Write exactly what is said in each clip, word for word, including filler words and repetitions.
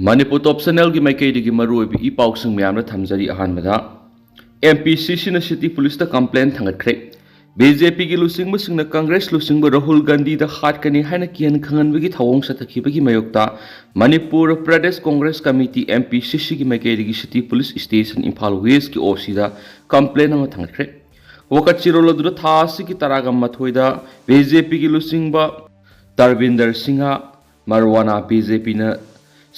ꯃꯅꯤꯄꯨꯔ ꯇꯣꯞ ꯆꯦꯅꯦꯜꯒꯤ ꯃꯥꯏꯀꯩꯗꯒꯤ ꯃꯔꯨꯑꯣꯏꯕ ꯏ ꯄꯥꯎꯁꯤꯡ ꯃꯌꯥꯝꯗ ꯊꯝꯖꯔꯤ꯫ ꯑꯍꯥꯟꯕꯗ, ꯑꯦꯝ ꯄꯤ ꯁꯤ ꯁꯤꯅ ꯁꯤꯇꯤ ꯄꯨꯂꯤꯁꯇ ꯀꯝꯄ꯭ꯂꯦꯟ ꯊꯥꯡꯒꯠꯈ꯭ꯔꯦ꯫ ꯕꯤ ꯖꯦ ꯄꯤꯒꯤ ꯂꯨꯆꯤꯡꯕꯁꯤꯡꯅ ꯀꯪꯒ꯭ꯔꯦꯁ ꯂꯨꯆꯤꯡꯕ ꯔꯥꯍꯨꯜ ꯒꯥꯟꯙꯤꯗ ꯍꯥꯠꯀꯅꯤ ꯍꯥꯏꯅ ꯀꯤꯍꯟ ꯈꯪꯍꯟꯕꯒꯤ ꯊꯧꯑꯣꯡ ꯆꯠꯊꯈꯤꯕꯒꯤ ꯃꯥꯌꯣꯛꯇ Manipur Pradesh Congress committee, M P ꯁꯤ ꯁꯤꯒꯤ ꯃꯥꯏꯀꯩꯗꯒꯤ ꯁꯤꯇꯤ ꯄꯨꯂꯤꯁ ꯁ꯭ꯇꯦꯁꯟ ꯏꯝꯐꯥꯜ ꯋꯦꯁꯀꯤ ꯑꯣ ꯁꯤꯗ ꯀꯝꯄ꯭ꯂꯦꯟ ꯑꯃ ꯊꯥꯡꯒꯠꯈ꯭ꯔꯦ꯫ ꯋꯥꯀꯠ ꯆꯦꯔꯣꯜ ꯑꯗꯨꯗ ꯊꯥ ꯑꯁꯤꯒꯤ ꯇꯔꯥꯒ ꯃꯥꯊꯣꯏꯗ ꯕꯤ ꯖꯦ ꯄꯤꯒꯤ ꯂꯨꯆꯤꯡꯕ ꯇꯔꯕꯤꯟꯗꯔ ꯁꯤꯡꯍ, ꯃꯔꯋꯥꯅꯥ ꯕꯤ ꯖꯦ ꯄꯤꯅ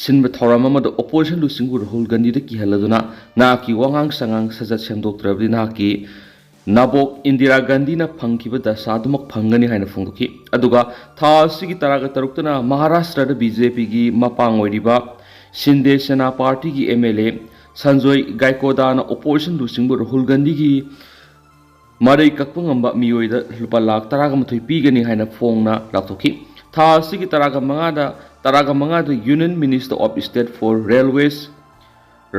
ꯁꯤꯟꯕ ꯊꯧꯔꯝ ꯑꯃꯗ ꯑꯣꯄꯣꯖꯤꯁꯟ ꯂꯨꯆꯤꯡꯕ ꯔꯥꯍꯨꯜ ꯒꯥꯟꯙꯤꯗ ꯀꯤꯍꯜꯂꯗꯨꯅ ꯅꯍꯥꯛꯀꯤ ꯋꯥꯉꯥꯡ ꯁꯉꯥꯡ ꯁꯥꯖꯠ ꯁꯦꯝꯗꯣꯛꯇ꯭ꯔꯕꯗꯤ ꯅꯍꯥꯛꯀꯤ ꯅꯕꯣꯛ ꯏꯟꯗꯤꯔꯥ ꯒꯥꯟꯙꯤꯅ ꯐꯪꯈꯤꯕ ꯗꯁꯥ ꯑꯗꯨꯃꯛ ꯐꯪꯒꯅꯤ ꯍꯥꯏꯅ ꯐꯣꯡꯗꯣꯛꯈꯤ꯫ ꯑꯗꯨꯒ ꯊꯥ ꯑꯁꯤꯒꯤ ꯇꯔꯥꯒ ꯇꯔꯨꯛꯇꯅ ꯃꯍꯥꯔꯥꯁꯇ꯭ꯔꯗ ꯕꯤ ꯖꯦ ꯄꯤꯒꯤ ꯃꯄꯥꯡ ꯑꯣꯏꯔꯤꯕ ꯁꯤꯟꯗꯦ ꯁꯦꯅꯥ ꯄꯥꯔꯇꯤꯒꯤ M L A Sanjoy ꯒꯥꯏꯀꯣꯗꯥꯅ opposition ꯂꯨꯆꯤꯡꯕ ꯔꯥꯍꯨꯜ ꯒꯥꯟꯙꯤꯒꯤ ꯃꯔꯩ ꯀꯛꯄ ꯉꯝꯕ ꯃꯤꯑꯣꯏꯗ ꯂꯨꯄꯥ ꯂꯥꯈ ꯇꯔꯥꯒ ꯃꯥꯊꯣꯏ ꯄꯤꯒꯅꯤ ꯍꯥꯏꯅ ꯐꯣꯡꯅ ꯂꯥꯎꯊꯣꯛꯈꯤ꯫ ꯊꯥ ꯑꯁꯤꯒꯤ ꯇꯔꯥꯒ ꯃꯉꯥꯗ, ꯇꯔꯥꯒ ꯃꯉꯥꯗ Union Minister of State for Railways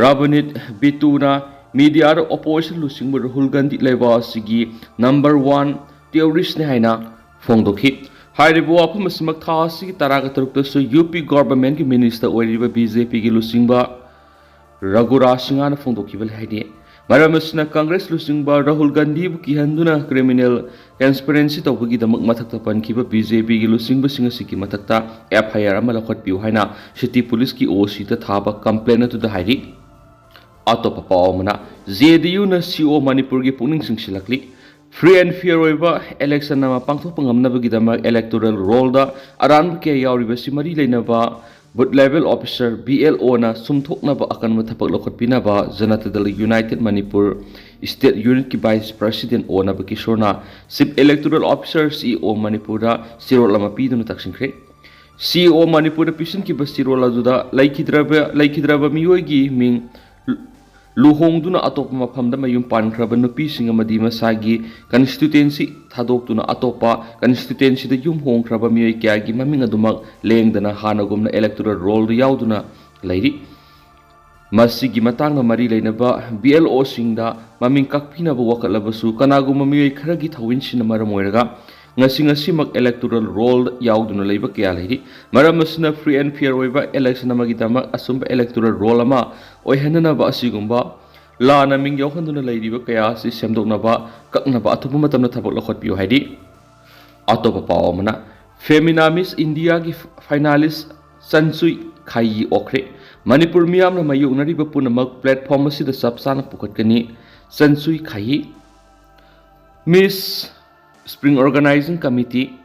Ravneet ꯕꯤꯇꯨꯅ ꯃꯤꯗꯤꯌꯥꯗ ꯑꯣꯄꯣꯖꯤꯁꯟ ꯂꯨꯆꯤꯡꯕ ꯔꯥꯍꯨꯜ ꯒꯥꯟꯙꯤ ꯂꯩꯕꯥꯛ ꯑꯁꯤꯒꯤ ꯅꯝꯕꯔ ꯋꯥꯟ ꯇꯦꯔꯣꯔꯤꯁꯅꯤ ꯍꯥꯏꯅ ꯐꯣꯡꯗꯣꯛꯈꯤ꯫ ꯍꯥꯏꯔꯤꯕ ꯋꯥꯐꯝ ꯑꯁꯤꯃꯛ ꯊꯥ ꯑꯁꯤꯒꯤ ꯇꯔꯥꯒ ꯇꯔꯨꯛꯇꯁꯨ ꯌꯨ ꯄꯤ ꯒꯣꯚꯔꯟꯃꯦꯟꯠꯀꯤ ꯃꯤꯅꯤꯁꯇꯔ ꯑꯣꯏꯔꯤꯕ ꯕꯤ ꯖꯦ ꯄꯤꯒꯤ ꯂꯨꯆꯤꯡꯕ ꯔꯘꯨꯔꯥꯖ ꯁꯤꯡꯍꯅ ꯐꯣꯡꯗꯣꯛꯈꯤꯕ ꯍꯥꯏꯗꯤ, ꯃꯔꯝ ꯑꯁꯤꯅ ꯀꯪꯒ꯭ꯔꯦꯁ ꯂꯨꯆꯤꯡꯕ ꯔꯥꯍꯨꯜ ꯒꯥꯟꯙꯤꯕꯨ ꯀꯤꯍꯟꯗꯨꯅ ꯀ꯭ꯔꯤꯃꯤꯅꯦꯜ ꯀꯟꯁꯄꯤꯔꯦꯟꯁꯤ ꯇꯧꯕꯒꯤꯗꯃꯛ ꯃꯊꯛꯇ ꯄꯟꯈꯤꯕ ꯕꯤ ꯖꯦ ꯄꯤꯒꯤ ꯂꯨꯆꯤꯡꯕꯁꯤꯡ ꯑꯁꯤꯒꯤ ꯃꯊꯛꯇ ꯑꯦꯐ ꯑꯥꯏ ꯑꯥꯔ ꯑꯃ ꯂꯧꯈꯠꯄꯤꯌꯨ ꯍꯥꯏꯅ ꯁꯤꯇꯤ ꯄꯨꯂꯤꯁꯀꯤ ꯑꯣ ꯁꯤꯗ ꯊꯥꯕ ꯀꯝꯄ꯭ꯂꯦꯟ ꯑꯗꯨꯗ ꯍꯥꯏꯔꯤ꯫ ꯑꯇꯣꯞꯄ ꯄꯥꯎ ꯑꯃꯅ, ꯖꯦ ꯗꯤ ꯌꯨꯅ ꯁꯤ ꯑꯣ ꯃꯅꯤꯄꯨꯔꯒꯤ ꯄꯨꯛꯅꯤꯡ ꯆꯤꯡꯁꯤꯜꯂꯛꯂꯤ꯫ Free and fair ꯑꯣꯏꯕ election ꯑꯃ ꯄꯥꯡꯊꯣꯛꯄ ꯉꯝꯅꯕꯒꯤꯗꯃꯛ electoral rollꯗ ꯑꯔꯥꯟꯕ ꯀꯌꯥ ꯌꯥꯎꯔꯤꯕꯁꯤ ꯃꯔꯤ ꯂꯩꯅꯕ booth level officer, B L ꯑꯣꯅ ꯆꯨꯝꯊꯣꯛꯅꯕ ꯑꯀꯟꯕ ꯊꯕꯛ ꯂꯧꯈꯠꯄꯤꯅꯕ ꯖꯅꯇꯥ ꯗꯜ ꯌꯨꯅꯥꯏꯇꯦꯗ ꯃꯅꯤꯄꯨꯔ ꯁ꯭ꯇꯦꯠ ꯌꯨꯅꯤꯠꯀꯤ ꯚꯥꯏꯁ ꯄ꯭ꯔꯁꯤꯗꯦꯟꯠ ꯑꯣ ꯅꯕꯀꯤꯁꯣꯔꯅ chief electoral officer, C E O ꯃꯅꯤꯄꯨꯔꯗ ꯆꯦꯔꯣꯜ ꯑꯃ ꯄꯤꯗꯨꯅ ꯇꯛꯁꯤꯟꯈ꯭ꯔꯦ꯫ ꯁꯤ ꯏ ꯑꯣ ꯃꯅꯤꯄꯨꯔꯗ ꯄꯤꯁꯤꯟꯈꯤꯕ ꯆꯦꯔꯣꯜ ꯑꯗꯨꯗ ꯂꯩꯈꯤꯗ꯭ꯔꯕ, ꯂꯩꯈꯤꯗ꯭ꯔꯕ ꯃꯤꯑꯣꯏꯒꯤ ꯃꯤꯡ ꯂꯨꯍꯣꯡꯗꯨꯅ ꯑꯇꯣꯞꯄ ꯃꯐꯝꯗ ꯃꯌꯨꯝ ꯄꯥꯟꯈ꯭ꯔꯕ ꯅꯨꯄꯤꯁꯤꯡ ꯑꯃꯗꯤ ꯃꯁꯥꯒꯤ constituency ꯊꯥꯗꯣꯛꯇꯨꯅ ꯑꯇꯣꯞꯄ constituencyꯗ ꯌꯨꯝ ꯍꯣꯡꯈ꯭ꯔꯕ ꯃꯤꯑꯣꯏ ꯀꯌꯥꯒꯤ ꯃꯃꯤꯡ ꯑꯗꯨꯃꯛ ꯂꯦꯡꯗꯅ ꯍꯥꯟꯅꯒꯨꯝꯅ electoral rollꯗ ꯌꯥꯎꯗꯨꯅ ꯂꯩꯔꯤ꯫ ꯃꯁꯤꯒꯤ ꯃꯇꯥꯡꯗ ꯃꯔꯤ ꯂꯩꯅꯕ ꯕꯤ ꯑꯦꯜ ꯑꯣꯁꯤꯡꯗ ꯃꯃꯤꯡ ꯀꯛꯄꯤꯅꯕ ꯋꯥꯀꯠꯂꯕꯁꯨ, ꯀꯅꯥꯒꯨꯝꯕ ꯃꯤꯑꯣꯏ ꯈꯔꯒꯤ ꯊꯧꯑꯣꯏꯟꯁꯤꯅ ꯃꯔꯝ ꯑꯣꯏꯔꯒ ꯉꯁꯤ ꯉꯁꯤꯃꯛ electoral roll ꯌꯥꯎꯗꯨꯅ ꯂꯩꯕ ꯀꯌꯥ ꯂꯩꯔꯤ꯫ ꯃꯔꯝ ꯑꯁꯤꯅ free and fair ꯑꯣꯏꯕ election ꯑꯃꯒꯤꯗꯃꯛ ꯑꯆꯨꯝꯕ electoral roll ꯑꯃ ꯑꯣꯏꯍꯟꯅꯅꯕ ꯑꯁꯤꯒꯨꯝꯕ ꯂꯥꯟꯅ ꯃꯤꯡ ꯌꯥꯎꯍꯟꯗꯨꯅ ꯂꯩꯔꯤꯕ ꯀꯌꯥ ꯑꯁꯤ ꯁꯦꯝꯗꯣꯛꯅꯕ, ꯀꯛꯅꯕ ꯑꯊꯨꯕ ꯃꯇꯝꯗ ꯊꯕꯛ ꯂꯧꯈꯠꯄꯤꯌꯨ ꯍꯥꯏꯔꯤ꯫ ꯑꯇꯣꯞꯄ ꯄꯥꯎ ꯑꯃꯅ, Femina Miss Indiaꯒꯤ finalist ꯆꯟꯁꯨꯏ ꯈꯥꯏꯌꯤ ꯑꯣꯛꯈ꯭ꯔꯦ꯫ ꯃꯅꯤꯄꯨꯔ ꯃꯤꯌꯥꯝꯅ ꯃꯥꯌꯣꯛꯅꯔꯤꯕ ꯄꯨꯝꯅꯃꯛ platform ꯑꯁꯤꯗ ꯆꯞ ꯆꯥꯅ ꯄꯨꯈꯠꯀꯅꯤ꯫ ꯆꯟꯁꯨꯏ ꯈꯥꯏꯌꯤ꯫ Miss Spring Organizing Committee,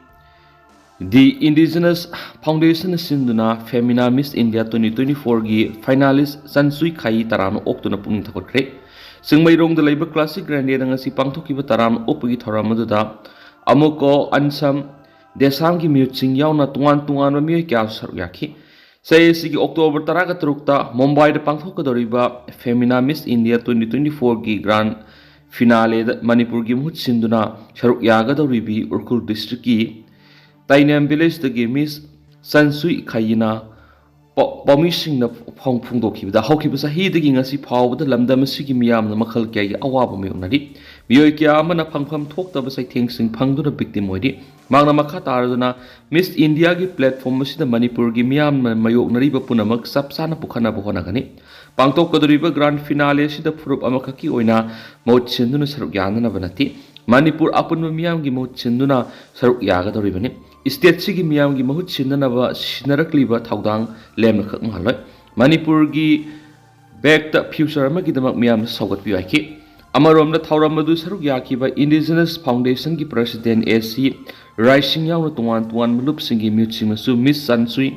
The Indigenous Foundation ꯁꯤꯟꯗꯨꯅ Femina Miss India twenty twenty-fourꯒꯤ finalist ꯆꯟꯁꯨꯏ ꯈꯥꯏꯌꯤ ꯇꯔꯥꯝꯅ ꯑꯣꯛꯇꯨꯅ ꯄꯨꯛꯅꯤꯡ ꯊꯧꯒꯠꯈ꯭ꯔꯦ꯫ ꯆꯤꯡꯃꯩꯔꯣꯡꯗ ꯂꯩꯕ Classic Grandeꯗ ꯉꯁꯤ ꯄꯥꯡꯊꯣꯛꯈꯤꯕ ꯇꯔꯥꯝꯅ ꯑꯣꯛꯄꯒꯤ ꯊꯧꯔꯝ ꯑꯗꯨꯗ ꯑꯃꯣꯀꯣ ꯑꯟꯁꯝ, ꯗꯦꯁꯥꯝꯒꯤ ꯃꯤꯍꯨꯠꯁꯤꯡ ꯌꯥꯎꯅ ꯇꯣꯉꯥꯟ ꯇꯣꯉꯥꯟꯕ ꯃꯤꯑꯣꯏ ꯀꯌꯥꯁꯨ ꯁꯔꯨꯛ ꯌꯥꯈꯤ꯫ ꯆꯍꯤ ꯑꯁꯤꯒꯤ October ꯇꯔꯥꯒ ꯇꯔꯨꯛꯇ ꯃꯨꯝꯕꯥꯏꯗ ꯄꯥꯡꯊꯣꯛꯀꯗꯧꯔꯤꯕ Femina Miss India twenty twenty-fourꯒꯤ grand finaleꯗ ꯃꯅꯤꯄꯨꯔꯒꯤ ꯃꯍꯨꯠ ꯁꯤꯟꯗꯨꯅ ꯁꯔꯨꯛ ꯌꯥꯒꯗꯧꯔꯤꯕꯤ ꯎꯈ꯭ꯔꯨꯜ districtꯀꯤ ꯇꯥꯏꯅꯦꯝ villageꯇꯒꯤ Miss ꯆꯟꯁꯨꯏ ꯈꯥꯏꯌꯤꯅ ꯄꯥꯎ-, ꯄꯥꯎꯃꯤꯁꯤꯡꯅ ꯐꯣꯡ-, ꯐꯣꯡꯗꯣꯛꯈꯤꯕꯗ, ꯍꯧꯈꯤꯕ ꯆꯍꯤꯗꯒꯤ ꯉꯁꯤ ꯐꯥꯎꯕꯗ ꯂꯝꯗꯝ ꯑꯁꯤꯒꯤ ꯃꯤꯌꯥꯝꯅ ꯃꯈꯜ ꯀꯌꯥꯒꯤ ꯑꯋꯥꯕ ꯃꯥꯌꯣꯛꯅꯔꯤ꯫ ꯃꯤꯑꯣꯏ ꯀꯌꯥ ꯑꯃꯅ ꯐꯪꯐꯝ ꯊꯣꯛꯇꯕ ꯆꯩꯊꯦꯡꯁꯤꯡ ꯐꯪꯗꯨꯅ victim ꯑꯣꯏꯔꯤ꯫ ꯃꯍꯥꯛꯅ ꯃꯈꯥ ꯇꯥꯔꯗꯨꯅ, Miss Indiaꯒꯤ platform ꯑꯁꯤꯗ ꯃꯅꯤꯄꯨꯔꯒꯤ ꯃꯤꯌꯥꯝꯅ ꯃꯥꯌꯣꯛꯅꯔꯤꯕ ꯄꯨꯝꯅꯃꯛ ꯆꯞ ꯆꯥꯅ ꯄꯨꯈꯠꯅꯕ ꯍꯣꯠꯅꯒꯅꯤ꯫ ꯄꯥꯡꯊꯣꯛꯀꯗꯧꯔꯤꯕ grand finale ꯑꯁꯤꯗ ꯐꯨꯔꯨꯞ ꯑꯃꯈꯛꯀꯤ ꯑꯣꯏꯅ ꯃꯍꯨꯠ ꯁꯤꯟꯗꯨꯅ ꯁꯔꯨꯛ ꯌꯥꯅꯅꯕ ꯅꯠꯇꯦ, ꯃꯅꯤꯄꯨꯔ ꯑꯄꯨꯟꯕ ꯃꯤꯌꯥꯝꯒꯤ ꯃꯍꯨꯠ ꯁꯤꯟꯗꯨꯅ ꯁꯔꯨꯛ ꯌꯥꯒꯗꯧꯔꯤꯕꯅꯤ꯫ Stateꯁꯤꯒꯤ ꯃꯤꯌꯥꯝꯒꯤ ꯃꯍꯨꯠ ꯁꯤꯟꯅꯅꯕ ꯁꯤꯟꯅꯔꯛꯂꯤꯕ ꯊꯧꯗꯥꯡ ꯂꯦꯝꯅꯈꯛ ꯃꯥꯜꯂꯣꯏ꯫ ꯃꯅꯤꯄꯨꯔꯒꯤ ꯕꯦꯛꯇ future ꯑꯃꯒꯤꯗꯃꯛ ꯃꯤꯌꯥꯝꯅ ꯁꯧꯒꯠꯄꯤꯌꯨ ꯍꯥꯏꯈꯤ꯫ ꯑꯃꯔꯣꯝꯗ, ꯊꯧꯔꯝ ꯑꯗꯨ ꯁꯔꯨꯛ ꯌꯥꯈꯤꯕ Indigenous Foundationꯒꯤ president ꯑꯦ ꯁꯤ ꯔꯥꯏꯁꯤꯡ ꯌꯥꯎꯅ ꯇꯣꯉꯥꯟ ꯇꯣꯉꯥꯟꯕ ꯂꯨꯞꯁꯤꯡꯒꯤ ꯃꯤꯍꯨꯠꯁꯤꯡꯅꯁꯨ Miss ꯆꯟꯁꯨꯏ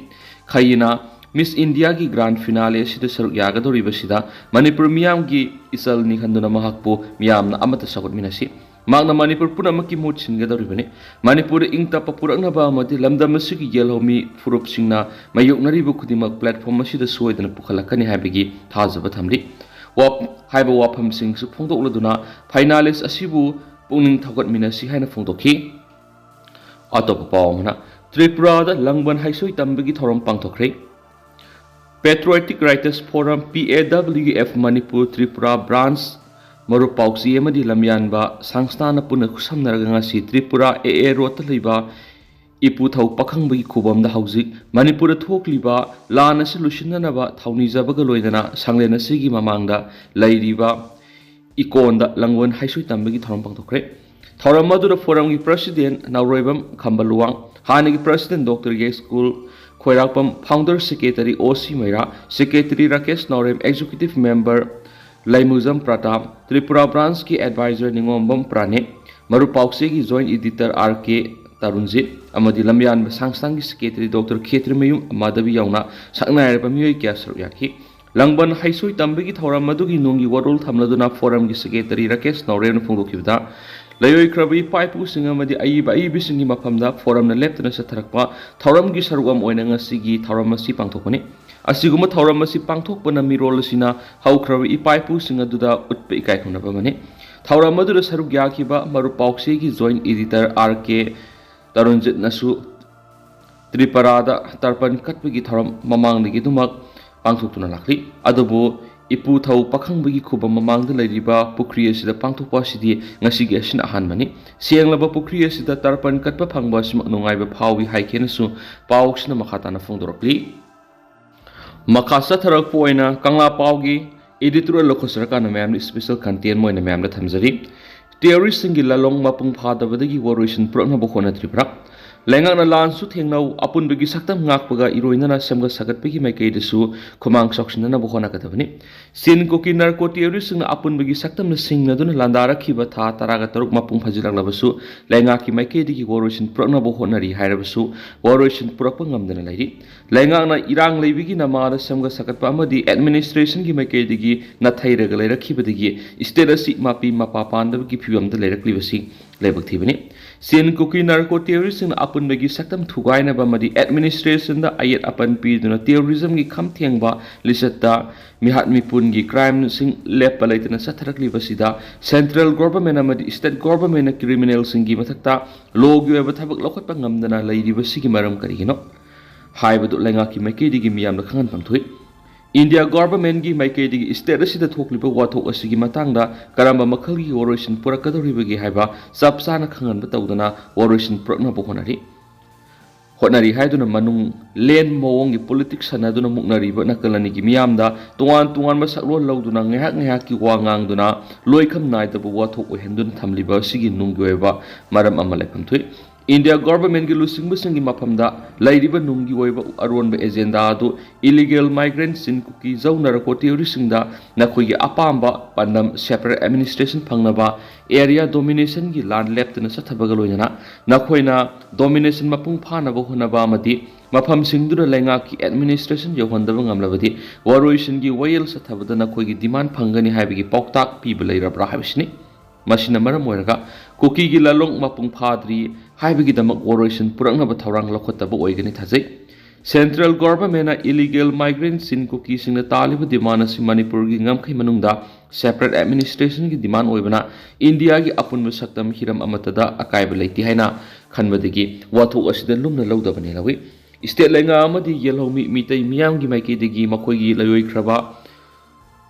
ꯈꯩꯌꯤꯅ Miss Indiaꯒꯤ grand finale ꯑꯁꯤꯗ ꯁꯔꯨꯛ ꯌꯥꯒꯗꯧꯔꯤꯕꯁꯤꯗ ꯃꯅꯤꯄꯨꯔ ꯃꯤꯌꯥꯝꯒꯤ ꯏꯆꯜꯅꯤ ꯈꯟꯗꯨꯅ ꯃꯍꯥꯛꯄꯨ ꯃꯤꯌꯥꯝꯅ ꯑꯃꯠꯇ ꯁꯧꯒꯠꯃꯤꯟꯅꯁꯤ꯫ ꯃꯍꯥꯛꯅ ꯃꯅꯤꯄꯨꯔ ꯄꯨꯝꯅꯃꯛꯀꯤ ꯃꯍꯨꯠ ꯁꯤꯟꯒꯗꯧꯔꯤꯕꯅꯤ꯫ ꯃꯅꯤꯄꯨꯔꯗ ꯏꯪ ꯇꯞꯄ ꯄꯨꯔꯛꯅꯕ ꯑꯃꯗꯤ ꯂꯝꯗꯝ ꯑꯁꯤꯒꯤ ꯌꯦꯜꯍꯧꯃꯤ ꯐꯨꯔꯨꯞꯁꯤꯡꯅ ꯃꯥꯌꯣꯛꯅꯔꯤꯕ ꯈꯨꯗꯤꯡꯃꯛ platform ꯑꯁꯤꯗ ꯁꯣꯏꯗꯅ ꯄꯨꯈꯠꯂꯛꯀꯅꯤ ꯍꯥꯏꯕꯒꯤ ꯊꯥꯖꯕ ꯊꯝꯂꯤ꯫ ꯋꯥ-, ꯍꯥꯏꯕ ꯋꯥꯐꯝꯁꯤꯡꯁꯨ ꯐꯣꯡꯗꯣꯛꯂꯗꯨꯅ finalist ꯑꯁꯤꯕꯨ ꯄꯨꯛꯅꯤꯡ ꯊꯧꯒꯠꯃꯤꯟꯅꯁꯤ ꯍꯥꯏꯅ ꯐꯣꯡꯗꯣꯛꯈꯤ꯫ ꯑꯇꯣꯞꯄ ꯄꯥꯎ ꯑꯃꯅ, ꯇ꯭ꯔꯤꯄꯨꯔꯥꯗ ꯂꯪꯕꯟ ꯍꯩꯁꯣꯏ ꯇꯝꯕꯒꯤ ꯊꯧꯔꯝ ꯄꯥꯡꯊꯣꯛꯈ꯭ꯔꯦ꯫ Patriotic Writers Forum, P A W F, Manipur Tripura branch ꯃꯔꯨꯞ ꯄꯥꯎꯆꯦ ꯑꯃꯗꯤ ꯂꯝꯌꯥꯟꯕ ꯁꯪꯁꯊꯥꯟꯅ ꯄꯨꯟꯅ ꯈꯨꯠꯁꯝꯅꯔꯒ ꯉꯁꯤ ꯇ꯭ꯔꯤꯄꯨꯔꯥ A A road ꯇ ꯂꯩꯕ ꯏꯄꯨꯊꯧ ꯄꯥꯈꯪꯕꯒꯤ ꯈꯨꯕꯝꯗ ꯍꯧꯖꯤꯛ ꯃꯅꯤꯄꯨꯔꯗ ꯊꯣꯛꯂꯤꯕ ꯂꯥꯟ ꯑꯁꯤ ꯂꯣꯏꯁꯤꯟꯅꯅꯕ ꯊꯧꯅꯤꯖꯕꯒ ꯂꯣꯏꯅꯅ ꯁꯪꯂꯦꯟ ꯑꯁꯤꯒꯤ ꯃꯃꯥꯡꯗ ꯂꯩꯔꯤꯕ ꯏꯀꯣꯟꯗ ꯂꯥꯡꯕꯟ ꯍꯩꯁꯣꯏ ꯇꯝꯕꯒꯤ ꯊꯧꯔꯝ ꯄꯥꯡꯊꯣꯛꯈ꯭ꯔꯦ꯫ ꯊꯧꯔꯝ ꯑꯗꯨꯗ ꯐꯣꯔꯝꯒꯤ president ꯅꯥꯎꯔꯣꯏꯕꯝ ꯈꯝꯕ ꯂꯨꯋꯥꯡ, ꯍꯥꯟꯅꯒꯤ president Doctor ꯌꯥꯏꯁ꯭ꯀꯨꯜ ꯈꯣꯏꯔꯥꯛꯄꯝ, founder secretary O C ꯃꯩꯔꯥ, secretary Rakesh ꯅꯥꯎꯔꯦꯝ, executive member ꯂꯩꯃꯨꯖꯝ Pratap, Tripura branch ꯀꯤ advisor ꯅꯤꯉꯣꯝꯕꯝ ꯄ꯭ꯔꯥꯅꯤꯛ, ꯃꯔꯨꯞ ꯄꯥꯎꯆꯦꯒꯤ joint editor R K ꯇꯔꯨꯟꯖꯤꯠ ꯑꯃꯗꯤ ꯂꯝꯌꯥꯟꯕ ꯁꯪꯁꯊꯥꯟꯒꯤ secretary Doctor ꯈꯦꯇ꯭ꯔꯤꯃꯌꯨꯝ ꯃꯥꯙꯕꯤ ꯌꯥꯎꯅ ꯁꯛꯅꯥꯏꯔꯕ ꯃꯤꯑꯣꯏ ꯀꯌꯥ ꯁꯔꯨꯛ ꯌꯥꯈꯤ꯫ ꯂꯥꯡꯕꯟ ꯍꯩꯁꯣꯏ ꯇꯝꯕꯒꯤ ꯊꯧꯔꯝ ꯑꯗꯨꯒꯤ ꯅꯨꯡꯒꯤ ꯋꯥꯔꯣꯜ ꯊꯝꯂꯗꯨꯅ ꯐꯣꯔꯝꯒꯤ secretary ꯔꯥꯀꯦꯁ ꯅꯥꯎꯔꯦꯝꯅ ꯐꯣꯡꯗꯣꯛꯈꯤꯕꯗ, ꯂꯩꯔꯣꯏꯈ꯭ꯔꯕ ꯏꯄꯥ ꯏꯄꯨꯁꯤꯡ ꯑꯃꯗꯤ ꯑꯏꯕ ꯑꯏꯕꯤꯁꯤꯡꯒꯤ ꯃꯐꯝꯗ ꯐꯣꯔꯝꯅ ꯂꯦꯞꯇꯅ ꯆꯠꯊꯔꯛꯄ ꯊꯧꯔꯝꯒꯤ ꯁꯔꯨꯛ ꯑꯃ ꯑꯣꯏꯅ ꯉꯁꯤꯒꯤ ꯊꯧꯔꯝ ꯑꯁꯤ ꯄꯥꯡꯊꯣꯛꯄꯅꯤ꯫ ꯑꯁꯤꯒꯨꯝꯕ ꯊꯧꯔꯝ ꯑꯁꯤ ꯄꯥꯡꯊꯣꯛꯄꯅ ꯃꯤꯔꯣꯜ ꯑꯁꯤꯅ ꯍꯧꯈ꯭ꯔꯕ ꯏꯄꯥ ꯏꯄꯨꯁꯤꯡ ꯑꯗꯨꯗ ꯎꯠꯄ ꯏꯀꯥꯏ ꯈꯨꯝꯅꯕ ꯑꯃꯅꯤ꯫ ꯊꯧꯔꯝ ꯑꯗꯨꯗ ꯁꯔꯨꯛ ꯌꯥꯈꯤꯕ ꯃꯔꯨꯞ ꯄꯥꯎꯆꯦꯒꯤ joint editor R K ꯇꯔꯨꯟꯖꯤꯠꯅꯁꯨ ꯇ꯭ꯔꯤꯄꯨꯔꯥꯗ ꯇꯔꯄꯟ ꯀꯠꯄꯒꯤ ꯊꯧꯔꯝ ꯃꯃꯥꯡꯗꯒꯤ ꯑꯗꯨꯃꯛ ꯄꯥꯡꯊꯣꯛꯇꯨꯅ ꯂꯥꯛꯂꯤ꯫ ꯑꯗꯨꯕꯨ ꯏꯄꯨꯊꯧ ꯄꯥꯈꯪꯕꯒꯤ ꯈꯨꯕꯝ ꯃꯃꯥꯡꯗ ꯂꯩꯔꯤꯕ ꯄꯨꯈ꯭ꯔꯤ ꯑꯁꯤꯗ ꯄꯥꯡꯊꯣꯛꯄ ꯑꯁꯤꯗꯤ ꯉꯁꯤꯒꯤ ꯑꯁꯤꯅ ꯑꯍꯥꯟꯕꯅꯤ꯫ ꯁꯦꯡꯂꯕ ꯄꯨꯈ꯭ꯔꯤ ꯑꯁꯤꯗ ꯇꯔꯄꯟ ꯀꯠꯄ ꯐꯪꯕ ꯑꯁꯤꯃꯛ ꯅꯨꯡꯉꯥꯏꯕ ꯐꯥꯎꯏ ꯍꯥꯏꯈꯤꯅꯁꯨ ꯄꯥꯎꯁꯤꯅ ꯃꯈꯥ ꯇꯥꯅ ꯐꯣꯡꯗꯣꯔꯛꯂꯤ꯫ ꯃꯈꯥ ꯆꯠꯊꯔꯛꯄ ꯑꯣꯏꯅ ꯀꯪꯂꯥ ꯄꯥꯎꯒꯤ editorial ꯂꯧꯈꯠꯆꯔꯀꯥꯟꯗ ꯃꯌꯥꯝꯅ special content ꯑꯣꯏꯅ ꯃꯌꯥꯝꯗ ꯊꯝꯖꯔꯤ꯫ Terrorist ꯁꯤꯡꯒꯤ ꯂꯥꯂꯣꯡ ꯃꯄꯨꯡ ꯐꯥꯗꯕꯗꯒꯤ ꯋꯥꯔꯣꯏꯁꯤꯟ ꯄꯨꯔꯛꯅꯕ ꯍꯣꯠꯅꯗ꯭ꯔꯤꯕ꯭ꯔꯥ? ꯂꯩꯉꯥꯛꯅ ꯂꯥꯟꯁꯨ ꯊꯦꯡꯅꯧ, ꯑꯄꯨꯟꯕꯒꯤ ꯁꯛꯇꯝ ꯉꯥꯛꯄꯒ ꯏꯔꯣꯏꯅꯅ ꯁꯦꯝꯒꯠ ꯁꯥꯒꯠꯄꯒꯤ ꯃꯥꯏꯀꯩꯗꯁꯨ ꯈꯨꯃꯥꯡ ꯆꯥꯎꯁꯤꯟꯅꯅꯕ ꯍꯣꯠꯅꯒꯗꯕꯅꯤ꯫ ꯁꯤꯟ ꯀꯨꯀꯤ narco terrorist ꯁꯤꯡꯅ ꯑꯄꯨꯟꯕꯒꯤ ꯁꯛꯇꯝꯅ ꯁꯤꯡꯅꯗꯨꯅ ꯂꯥꯟꯗꯥꯔꯛꯈꯤꯕ ꯊꯥ ꯇꯔꯥꯒ ꯇꯔꯨꯛ ꯃꯄꯨꯡ ꯐꯥꯖꯤꯜꯂꯛꯂꯕꯁꯨ ꯂꯩꯉꯥꯛꯀꯤ ꯃꯥꯏꯀꯩꯗꯒꯤ ꯋꯥꯔꯣꯏꯁꯤꯟ ꯄꯨꯔꯛꯅꯕ ꯍꯣꯠꯅꯔꯤ ꯍꯥꯏꯔꯕꯁꯨ ꯋꯥꯔꯣꯏꯁꯤꯟ ꯄꯨꯔꯛꯄ ꯉꯝꯗꯅ ꯂꯩꯔꯤ꯫ ꯂꯩꯉꯥꯛꯅ ꯏꯔꯥꯡ ꯂꯩꯕꯒꯤ ꯅꯃꯥꯗ ꯁꯦꯝꯒꯠ ꯁꯥꯒꯠꯄ ꯑꯃꯗꯤ administration ꯒꯤ ꯃꯥꯏꯀꯩꯗꯒꯤ ꯅꯥꯊꯩꯔꯒ ꯂꯩꯔꯛꯈꯤꯕꯗꯒꯤ state ꯑꯁꯤ ꯃꯄꯤ ꯃꯄꯥ ꯄꯥꯟꯗꯕꯒꯤ ꯐꯤꯕꯝꯗ ꯂꯩꯔꯛꯂꯤꯕꯁꯤ ꯂꯥꯏꯕꯛ ꯊꯤꯕꯅꯤ꯫ ꯁꯤꯟ ꯀꯨꯀꯤ narco terrorist ꯁꯤꯡꯅ ꯑꯄꯨꯟꯕꯒꯤ ꯁꯛꯇꯝ ꯊꯨꯒꯥꯏꯅꯕ ꯑꯃꯗꯤ administration ꯗ ꯑꯌꯦꯠ ꯑꯄꯟ ꯄꯤꯗꯨꯅ terrorism ꯒꯤ ꯈꯝ ꯊꯦꯡꯕ ꯂꯤꯆꯠꯇ ꯃꯤꯍꯥꯠ ꯃꯤꯄꯨꯟꯒꯤ crime ꯁꯤꯡ ꯂꯦꯞꯄ ꯂꯩꯇꯅ ꯆꯠꯊꯔꯛꯂꯤꯕꯁꯤꯗ central government ꯑꯃꯗꯤ state government ꯅ criminal ꯁꯤꯡꯒꯤ ꯃꯊꯛꯇ law ꯒꯤ ꯑꯣꯏꯕ ꯊꯕꯛ ꯂꯧꯈꯠꯄ ꯉꯝꯗꯅ ꯂꯩꯔꯤꯕꯁꯤꯒꯤ ꯃꯔꯝ ꯀꯔꯤꯒꯤꯅꯣ ꯍꯥꯏꯕꯗꯨ ꯂꯩꯉꯥꯛꯀꯤ ꯃꯥꯏꯀꯩꯗꯒꯤ ꯃꯤꯌꯥꯝꯗ ꯈꯪꯍꯟꯐꯝ ꯊꯣꯛꯏ꯫ ꯏꯟꯗꯤꯌꯥ ꯒꯣꯚꯔꯟꯃꯦꯟꯠꯀꯤ ꯃꯥꯏꯀꯩꯗꯒꯤ ꯁ꯭ꯇꯦꯠ ꯑꯁꯤꯗ ꯊꯣꯛꯂꯤꯕ ꯋꯥꯊꯣꯛ ꯑꯁꯤꯒꯤ ꯃꯇꯥꯡꯗ ꯀꯔꯝꯕ ꯃꯈꯜꯒꯤ ꯋꯥꯔꯣꯏꯁꯤꯟ ꯄꯨꯔꯛꯀꯗꯧꯔꯤꯕꯒꯦ ꯍꯥꯏꯕ ꯆꯞ ꯆꯥꯅ ꯈꯪꯍꯟꯕ ꯇꯧꯗꯅ ꯋꯥꯔꯣꯏꯁꯤꯟ ꯄꯨꯔꯛꯅꯕ ꯍꯣꯠꯅꯔꯤ꯫ ꯍꯣꯠꯅꯔꯤ ꯍꯥꯏꯗꯨꯅ ꯃꯅꯨꯡ ꯂꯦꯟ ꯃꯑꯣꯡꯒꯤ ꯄꯣꯂꯤꯇꯤꯛꯁ ꯁꯥꯟꯅꯗꯨꯅ ꯃꯨꯛꯅꯔꯤꯕ ꯅꯥꯀꯜ ꯑꯅꯤꯒꯤ ꯃꯤꯌꯥꯝꯗ ꯇꯣꯉꯥꯟ ꯇꯣꯉꯥꯟꯕ ꯁꯛꯂꯣꯟ ꯂꯧꯗꯨꯅ ꯉꯥꯏꯍꯥꯛ ꯉꯥꯏꯍꯥꯛꯀꯤ ꯋꯥ ꯉꯥꯡꯗꯨꯅ ꯂꯣꯏꯈꯝ ꯅꯥꯏꯗꯕ ꯋꯥꯊꯣꯛ ꯑꯣꯏꯍꯟꯗꯨꯅ ꯊꯝꯂꯤꯕ ꯑꯁꯤꯒꯤ ꯅꯨꯡꯒꯤ ꯑꯣꯏꯕ ꯃꯔꯝ ꯑꯃ ꯂꯩꯐꯝ ꯊꯣꯛꯏ꯫ ꯏꯟꯗꯤꯌꯥ ꯒꯣꯚꯔꯟꯃꯦꯟꯠꯀꯤ ꯂꯨꯆꯤꯡꯕꯁꯤꯡꯒꯤ ꯃꯐꯝꯗ ꯂꯩꯔꯤꯕ ꯅꯨꯡꯒꯤ ꯑꯣꯏꯕ ꯑꯔꯣꯟꯕ ꯑꯦꯖꯦꯟꯗꯥ ꯑꯗꯨ ꯏꯂꯤꯒꯦꯜ ꯃꯥꯏꯒ꯭ꯔꯦꯟꯠꯁꯤꯡ, ꯀꯨꯀꯤ, ꯖꯧ, ꯅꯥꯔꯀꯣ ꯇꯦꯔꯣꯔꯤꯁꯁꯤꯡꯗ ꯅꯈꯣꯏꯒꯤ ꯑꯄꯥꯝꯕ ꯄꯥꯟꯗꯝ ꯁꯦꯄꯔꯦꯠ ꯑꯦꯗꯃꯤꯅꯤꯁꯇ꯭ꯔꯦꯁꯟ ꯐꯪꯅꯕ, ꯑꯦꯔꯤꯌꯥ ꯗꯣꯃꯤꯅꯦꯁꯟꯒꯤ ꯂꯥꯟ ꯂꯦꯞꯇꯅ ꯆꯠꯊꯕꯒ ꯂꯣꯏꯅꯅ ꯅꯈꯣꯏꯅ ꯗꯣꯃꯤꯅꯦꯁꯟ ꯃꯄꯨꯡ ꯐꯥꯅꯕ ꯍꯣꯠꯅꯕ ꯑꯃꯗꯤ ꯃꯐꯝꯁꯤꯡꯗꯨꯗ ꯂꯩꯉꯥꯛꯀꯤ ꯑꯦꯗꯃꯤꯅꯤꯁꯇ꯭ꯔꯦꯁꯟ ꯌꯧꯍꯟꯗꯕ ꯉꯝꯂꯕꯗꯤ ꯋꯥꯔꯣꯏꯁꯤꯟꯒꯤ ꯋꯥꯌꯦꯜ ꯆꯠꯊꯕꯗ ꯅꯈꯣꯏꯒꯤ ꯗꯤꯃꯥꯟ ꯐꯪꯒꯅꯤ ꯍꯥꯏꯕꯒꯤ ꯄꯥꯎꯇꯥꯛ ꯄꯤꯕ ꯂꯩꯔꯕ꯭ꯔꯥ ꯍꯥꯏꯕꯁꯤꯅꯤ꯫ ꯃꯁꯤꯅ ꯃꯔꯝ ꯑꯣꯏꯔꯒ ꯀꯨꯀꯤꯒꯤ ꯂꯥꯂꯣꯡ ꯃꯄꯨꯡ ꯐꯥꯗ꯭ꯔꯤ ꯍꯥꯏꯕꯒꯤꯗꯃꯛ ꯋꯥꯔꯣꯏꯁꯤꯟ ꯄꯨꯔꯛꯅꯕ ꯊꯧꯔꯥꯡ ꯂꯧꯈꯠꯇꯕ ꯑꯣꯏꯒꯅꯤ ꯊꯥꯖꯩ꯫ ꯁꯦꯟꯇ꯭ꯔꯦꯜ ꯒꯣꯚꯔꯟꯃꯦꯟꯠꯅ ꯏꯂꯤꯒꯦꯜ ꯃꯥꯏꯒ꯭ꯔꯦꯟꯠꯁꯤꯡ, ꯀꯨꯀꯤꯁꯤꯡꯅ ꯇꯥꯜꯂꯤꯕ ꯗꯤꯃꯥꯟ ꯑꯁꯤ ꯃꯅꯤꯄꯨꯔꯒꯤ ꯉꯝꯈꯩ ꯃꯅꯨꯡꯗ ꯁꯦꯄꯔꯦꯠ ꯑꯦꯗꯃꯤꯅꯤꯁꯇ꯭ꯔꯦꯁꯟꯒꯤ ꯗꯤꯃꯥꯟ ꯑꯣꯏꯕꯅ ꯏꯟꯗꯤꯌꯥꯒꯤ ꯑꯄꯨꯟꯕ ꯁꯛꯇꯝ ꯍꯤꯔꯝ ꯑꯃꯠꯇꯗ ꯑꯀꯥꯏꯕ ꯂꯩꯇꯦ ꯍꯥꯏꯅ ꯈꯟꯕꯗꯒꯤ ꯋꯥꯊꯣꯛ ꯑꯁꯤꯗ ꯂꯨꯝꯅ ꯂꯧꯗꯕꯅꯤ ꯂꯧꯏ꯫ ꯁ꯭ꯇꯦꯠ ꯂꯩꯉꯥꯛ ꯑꯃꯗꯤ ꯌꯦꯜꯍꯧꯃꯤ ꯃꯤꯇꯩ ꯃꯤꯌꯥꯝꯒꯤ ꯃꯥꯏꯀꯩꯗꯒꯤ ꯃꯈꯣꯏꯒꯤ ꯂꯩꯔꯣꯏꯈ꯭ꯔꯕ